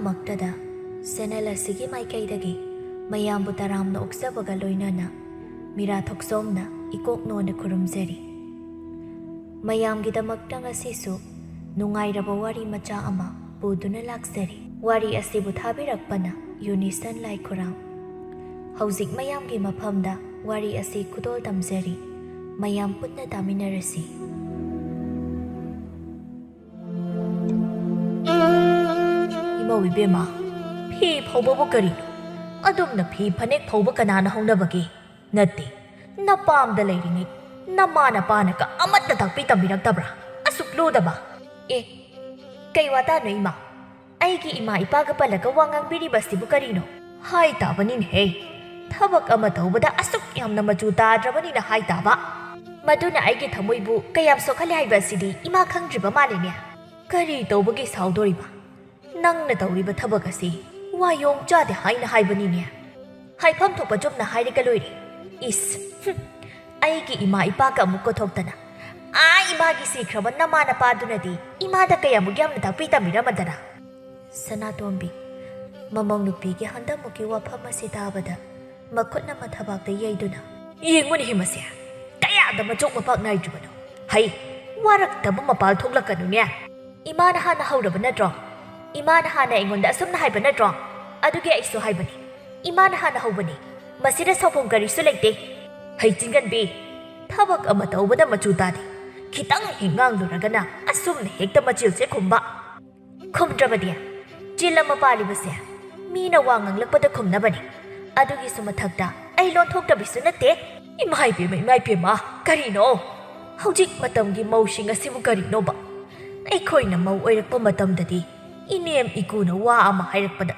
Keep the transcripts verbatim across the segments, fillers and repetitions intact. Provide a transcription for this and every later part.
ꯃꯛꯇꯗ channel ꯑꯁꯤꯒꯤ ꯃꯥꯏꯀꯩꯗꯒꯤ ꯃꯌꯥꯝꯕꯨ ꯇꯔꯥꯝꯅ ꯑꯣꯛꯆꯕꯒ ꯂꯣꯏꯅꯅ ꯃꯤꯔꯥ ꯊꯣꯛꯆꯣꯝꯅ ꯏꯀꯣꯛ ꯅꯣꯟꯅ ꯈꯨꯔꯨꯝꯖꯔꯤ꯫ ꯃꯌꯥꯝꯒꯤꯗꯃꯛꯇ ꯉꯁꯤꯁꯨ ꯅꯨꯡꯉꯥꯏꯔꯕ ꯋꯥꯔꯤ ꯃꯆꯥ ꯑꯃ ꯄꯨꯗꯨꯅ ꯂꯥꯛꯆꯔꯤ꯫ ꯋꯥꯔꯤ ꯑꯁꯤꯕꯨ ꯊꯥꯕꯤꯔꯛꯄꯅ ꯌꯨꯅꯤꯁꯟ ꯂꯥꯏꯈꯨꯔꯥꯝ꯫ ꯍꯧꯖꯤꯛ ꯃꯌꯥꯝꯒꯤ ꯃꯐꯝꯗ ꯋꯥꯔꯤ ꯑꯁꯤ ꯈꯨꯗꯣꯜ ꯇꯝꯖꯔꯤ꯫ ꯃꯌꯥꯝ ꯄꯨꯟꯅ ꯇꯥꯃꯤꯟꯅꯔꯁꯤ꯫ ꯏꯃꯧ ꯏꯕꯦꯝꯃ, ꯐꯤ ꯐꯧꯕꯕꯨ ꯀꯔꯤꯅꯣ? ꯑꯗꯨꯝꯅ ꯐꯤ ꯐꯅꯦꯛ ꯐꯧꯕ ꯀꯅꯥꯅ ꯍꯧꯅꯕꯒꯦ? ꯅꯠꯇꯦ, ꯅꯄꯥꯝꯗ ꯂꯩꯔꯤꯉꯩ ꯅꯃꯥ ꯅꯄꯥꯅꯒ ꯑꯃꯠꯇ ꯇꯥꯛꯄꯤ ꯇꯝꯕꯤꯔꯛꯇꯕ꯭ꯔꯥ? ꯑꯁꯨꯛ ꯂꯨꯗꯕ? ꯑꯦ, ꯀꯩ ꯋꯥꯇꯥꯅꯣ ꯏꯃꯥ? ꯑꯩꯒꯤ ꯏꯃꯥ ꯏꯄꯥꯒ ꯄꯜꯂꯒ ꯋꯥ ꯉꯥꯡꯕꯤꯔꯤꯕꯁꯤꯕꯨ ꯀꯔꯤꯅꯣ? ꯍꯥꯏ ꯇꯥꯕꯅꯤꯅꯦꯍꯦ, ꯊꯕꯛ ꯑꯃ ꯇꯧꯕꯗ ꯑꯁꯨꯛ ꯌꯥꯝꯅ ꯃꯆꯨ ꯇꯥꯗ꯭ꯔꯕꯅꯤꯅ ꯍꯥꯏ ꯇꯥꯕ꯫ ꯃꯗꯨꯅ ꯑꯩꯒꯤ ꯊꯃꯣꯏꯕꯨ ꯀꯌꯥꯝ ꯁꯣꯛꯍꯜꯂꯦ ꯍꯥꯏꯕ ꯑꯁꯤꯗꯤ ꯏꯃꯥ ꯈꯪꯗ꯭ꯔꯤꯕ ꯃꯥꯜꯂꯤꯅꯦ꯫ ꯀꯔꯤ ꯇꯧꯕꯒꯤ ꯁꯥꯎꯗꯣꯔꯤꯕ? ꯅꯪꯅ ꯇꯧꯔꯤꯕ ꯊꯕꯛ ꯑꯁꯤ ꯋꯥꯌꯣꯡ ꯆꯥꯗꯦ ꯍꯥꯏꯅ ꯍꯥꯏꯕꯅꯤꯅꯦ꯫ ꯍꯥꯏꯐꯝ ꯊꯣꯛꯄ ꯆꯨꯝꯅ ꯍꯥꯏꯔꯒ ꯂꯣꯏꯔꯦ꯫ ꯏꯁ, ꯍꯨꯝ, ꯑꯩꯒꯤ ꯏꯃꯥ ꯏꯄꯥꯒ ꯑꯃꯨꯛ ꯀꯣꯊꯣꯛꯇꯅ, ꯑꯥ, ꯏꯃꯥꯒꯤ ꯁꯤꯈ꯭ꯔꯕ ꯅꯃꯥ ꯅꯄꯥꯗꯨꯅꯗꯤ ꯏꯃꯥꯗ ꯀꯌꯥꯃꯨꯛ ꯌꯥꯝꯅ ꯇꯥꯛꯄꯤ ꯇꯝꯕꯤꯔꯝꯃꯗꯅ꯫ ꯁꯅꯥꯇꯣꯝꯕꯤ, ꯃꯃꯧ ꯅꯨꯄꯤꯒꯤ ꯍꯟꯗꯛꯃꯨꯛꯀꯤ ꯋꯥꯐꯝ ꯑꯁꯤ ꯇꯥꯕꯗ ꯃꯈꯨꯠꯅ ꯃꯊꯕꯥꯛꯇ ꯌꯩꯗꯨꯅ, ꯌꯦꯡꯉꯨꯅꯦꯍꯦ ꯃꯁꯦ, ꯀꯌꯥꯗ ꯃꯆꯣꯛ ꯃꯄꯥꯛ ꯅꯥꯏꯗ꯭ꯔꯤꯕꯅꯣ? ꯍꯩ, ꯋꯥꯔꯛꯇꯕ ꯃꯄꯥꯜ ꯊꯣꯛꯂꯛꯀꯅꯨꯅꯦ꯫ ꯏꯃꯥꯅ ꯍꯥꯟꯅ ꯍꯧꯔꯕ ꯅꯠꯇ꯭ꯔꯣ? ꯏꯃꯥꯅ ꯍꯥꯟꯅ ꯑꯩꯉꯣꯟꯗ ꯑꯁꯨꯝꯅ ꯍꯥꯏꯕ ꯅꯠꯇ꯭ꯔꯣ? ꯑꯗꯨꯒꯤ ꯑꯩꯁꯨ ꯍꯥꯏꯕꯅꯤ꯫ ꯏꯃꯥꯅ ꯍꯥꯟꯅ ꯍꯧꯕꯅꯤ꯫ ꯃꯁꯤꯗ ꯁꯥꯎꯐꯝ ꯀꯔꯤꯁꯨ ꯂꯩꯇꯦ꯫ ꯍꯩ ꯆꯤꯡꯒꯟꯕꯤ, ꯊꯕꯛ ꯑꯃ ꯇꯧꯕꯗ ꯃꯆꯨ ꯇꯥꯗꯦ꯫ ꯈꯤꯇꯪ ꯍꯦꯛ ꯉꯥꯡꯂꯨꯔꯒꯅ ꯑꯁꯨꯝꯅ ꯍꯦꯛꯇ ꯃꯆꯤꯜꯁꯦ ꯈꯨꯝꯕ꯫ ꯈꯨꯝꯗ꯭ꯔꯕꯗꯤ? ꯆꯤꯜ ꯑꯃ ꯄꯥꯜꯂꯤꯕꯁꯦ ꯃꯤꯅ ꯋꯥ ꯉꯥꯡꯂꯛꯄꯗ ꯈꯨꯝꯅꯕꯅꯤ꯫ ꯑꯗꯨꯒꯤꯁꯨ ꯃꯊꯛꯇ ꯑꯩ ꯂꯣꯟꯊꯣꯛꯇꯕꯤꯁꯨ ꯅꯠꯇꯦ꯫ ꯏꯃꯥ ꯏꯕꯦꯝꯃ, ꯏꯃꯥ ꯏꯕꯦꯝꯃ, ꯀꯔꯤꯅꯣ? ꯍꯧꯖꯤꯛ ꯃꯇꯝꯒꯤ ꯃꯧꯁꯤꯡ ꯑꯁꯤꯕꯨ ꯀꯔꯤꯅꯣꯕ? ꯑꯩꯈꯣꯏꯅ ꯃꯧ ꯑꯣꯏꯔꯛꯄ ꯃꯇꯝꯗꯗꯤ ꯏꯅꯦꯝ ꯏꯀꯨꯅ ꯋꯥ ꯑꯃ ꯍꯥꯏꯔꯛꯄꯗ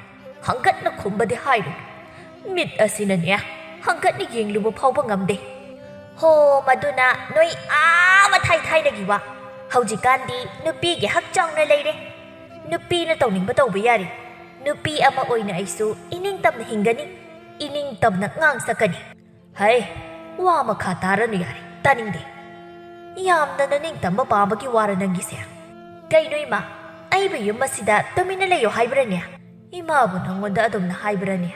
ꯍꯪꯒꯠꯅ ꯈꯨꯝꯕꯗꯤ ꯍꯥꯏꯔꯨꯅꯨ꯫ ꯃꯤꯠ ꯑꯁꯤꯅꯅꯦ, ꯍꯪꯒꯠꯅ ꯌꯦꯡꯂꯨꯕ ꯐꯥꯎꯕ ꯉꯝꯗꯦ꯫ ꯍꯣ, ꯃꯗꯨꯅ ꯅꯣꯏ ꯑꯥ ꯃꯊꯥꯏ ꯊꯥꯏꯅꯒꯤ ꯋꯥ꯫ ꯍꯧꯖꯤꯛꯀꯥꯟꯗꯤ ꯅꯨꯄꯤꯒꯤ ꯍꯛ ꯆꯥꯎꯅ ꯂꯩꯔꯦ꯫ ꯅꯨꯄꯤꯅ ꯇꯧꯅꯤꯡꯕ ꯇꯧꯕ ꯌꯥꯔꯦ꯫ ꯅꯨꯄꯤ ꯑꯃ ꯑꯣꯏꯅ ꯑꯩꯁꯨ ꯏꯅꯤꯡꯇꯝꯅ ꯍꯤꯡꯒꯅꯤ, ꯏꯅꯤꯡꯇꯝꯅ ꯉꯥꯡ ꯁꯛꯀꯅꯤ꯫ ꯍꯩ, ꯋꯥ ꯃꯈꯥ ꯇꯥꯔꯅꯨ ꯌꯥꯔꯦ, ꯇꯥꯅꯤꯡꯗꯦ꯫ ꯌꯥꯝꯅ ꯅꯅꯤꯡꯇꯝꯕ ꯄꯥꯝꯕꯒꯤ ꯋꯥꯔ ꯅꯪꯒꯤꯁꯦ? ꯀꯩꯅꯣ ꯏꯃꯥ, ꯑꯩꯕꯨ ꯌꯨꯝ ꯑꯁꯤꯗ ꯇꯨꯃꯤꯟꯅ ꯂꯩꯌꯨ ꯍꯥꯏꯕ꯭ꯔꯅꯦ? ꯏꯃꯥꯕꯨ ꯅꯪꯉꯣꯟꯗ ꯑꯗꯨꯝꯅ ꯍꯥꯏꯕ꯭ꯔꯅꯦ?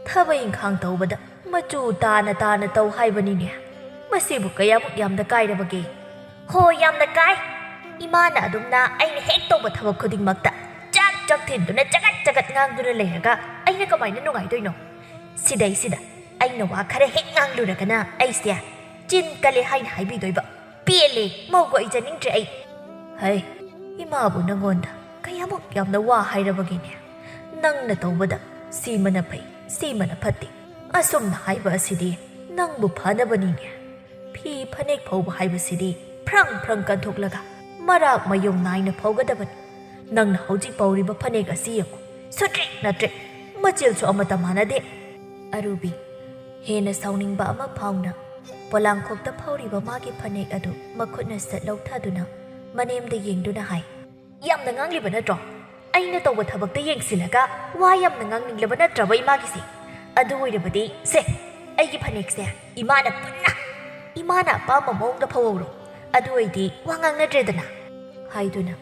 ꯊꯕꯛ ꯏꯪꯈꯥꯡ ꯇꯧꯕꯗ ꯃꯆꯨ ꯇꯥꯅ ꯇꯥꯅ ꯇꯧ ꯍꯥꯏꯕꯅꯤꯅꯦ꯫ ꯃꯁꯤꯕꯨ ꯀꯌꯥꯃꯨꯛ ꯌꯥꯝꯅ ꯀꯥꯏꯔꯕꯒꯦ? ꯍꯣ, ꯌꯥꯝꯅ ꯀꯥꯏ꯫ ꯏꯃꯥꯅ ꯑꯗꯨꯝꯅ ꯑꯩꯅ ꯍꯦꯛ ꯇꯧꯕ ꯊꯕꯛ ꯈꯨꯗꯤꯡꯃꯛꯇ ꯆꯥꯛ ꯆꯥꯛ ꯊꯤꯟꯗꯨꯅ ꯆꯒꯠ ꯆꯒꯠ ꯉꯥꯡꯗꯨꯅ ꯂꯩꯔꯒ ꯑꯩꯅ ꯀꯃꯥꯏꯅ ꯅꯨꯡꯉꯥꯏꯗꯣꯏꯅꯣ? ꯁꯤꯗꯩꯁꯤꯗ ꯑꯩꯅ ꯋꯥ ꯈꯔ ꯍꯦꯛ ꯉꯥꯡꯂꯨꯔꯒꯅ ꯑꯩꯁꯦ ꯆꯤꯟ ꯀꯜꯂꯦ ꯍꯥꯏꯅ ꯍꯥꯏꯕꯤꯗꯣꯏꯕ꯫ ꯄꯦꯜꯂꯦ, ꯃꯧꯒ ꯑꯣꯏꯖꯅꯤꯡꯗ꯭ꯔꯦ ꯑꯩ꯫ ꯍꯩ, ꯏꯃꯥꯕꯨ ꯅꯪꯉꯣꯟꯗ ꯀꯌꯥꯃꯨꯛ ꯌꯥꯝꯅ ꯋꯥ ꯍꯥꯏꯔꯕꯒꯦꯅꯦ? ꯅꯪꯅ ꯇꯧꯕꯗ ꯁꯤꯃꯅ ꯐꯩ, ꯁꯤꯃꯅ ꯐꯠꯇꯦ, ꯑꯁꯨꯝꯅ ꯍꯥꯏꯕ ꯑꯁꯤꯗꯤ ꯅꯪꯕꯨ ꯐꯅꯕꯅꯤꯅꯦ꯫ ꯐꯤ ꯐꯅꯦꯛ ꯐꯧꯕ ꯍꯥꯏꯕꯁꯤꯗꯤ ꯐ꯭ꯔꯪ ꯐ꯭ꯔꯪ ꯀꯟꯊꯣꯛꯂꯒ ꯃꯔꯥꯛ ꯃꯌꯨꯡ ꯅꯥꯏꯅ ꯐꯧꯒꯗꯕꯅꯤ꯫ ꯅꯪꯅ ꯍꯧꯖꯤꯛ ꯐꯧꯔꯤꯕ ꯐꯅꯦꯛ ꯑꯁꯤ ꯌꯦꯡꯉꯨ, ꯁꯨꯠꯇ꯭ꯔꯤꯛ ꯅꯠꯇ꯭ꯔꯤꯛ, ꯃꯆꯤꯜꯁꯨ ꯑꯃꯠꯇ ꯃꯥꯟꯅꯗꯦ꯫ ꯑꯔꯨꯕꯤ, ꯍꯦꯟꯅ ꯁꯥꯎꯅꯤꯡꯕ ꯑꯃ ꯐꯥꯎꯅ, ꯄꯣꯂꯥꯡꯈꯣꯛꯇ ꯐꯧꯔꯤꯕ ꯃꯥꯒꯤ ꯐꯅꯦꯛ ꯑꯗꯨ ꯃꯈꯨꯠꯅ ꯁꯠ ꯂꯧꯊꯗꯨꯅ ꯃꯅꯦꯝꯗ ꯌꯦꯡꯗꯨꯅ ꯍꯥꯏ, "ꯌꯥꯝꯅ ꯉꯥꯡꯂꯤꯕ ꯅꯠꯇ꯭ꯔꯣ? ꯑꯩꯅ ꯇꯧꯕ ꯊꯕꯛꯇ ꯌꯦꯡꯁꯤꯜꯂꯒ ꯋꯥ ꯌꯥꯝꯅ ꯉꯥꯡꯅꯤꯡꯂꯕ ꯅꯠꯇ꯭ꯔꯕ ꯏꯃꯥꯒꯤꯁꯦ? ꯑꯗꯨ ꯑꯣꯏꯔꯕꯗꯤ ꯁꯦ, ꯑꯩꯒꯤ ꯐꯅꯦꯛꯁꯦ ꯏꯃꯥꯅ ꯄꯨꯟꯅ, ꯏꯃꯥꯅ ꯑꯄꯥꯝꯕ ꯃꯑꯣꯡꯗ ꯐꯧꯍꯧꯔꯣ꯫ ꯑꯗꯨ ꯑꯣꯏꯗꯤ ꯋꯥ ꯉꯥꯡꯅꯗ꯭ꯔꯦꯗꯅ," ꯍꯥꯏꯗꯨꯅ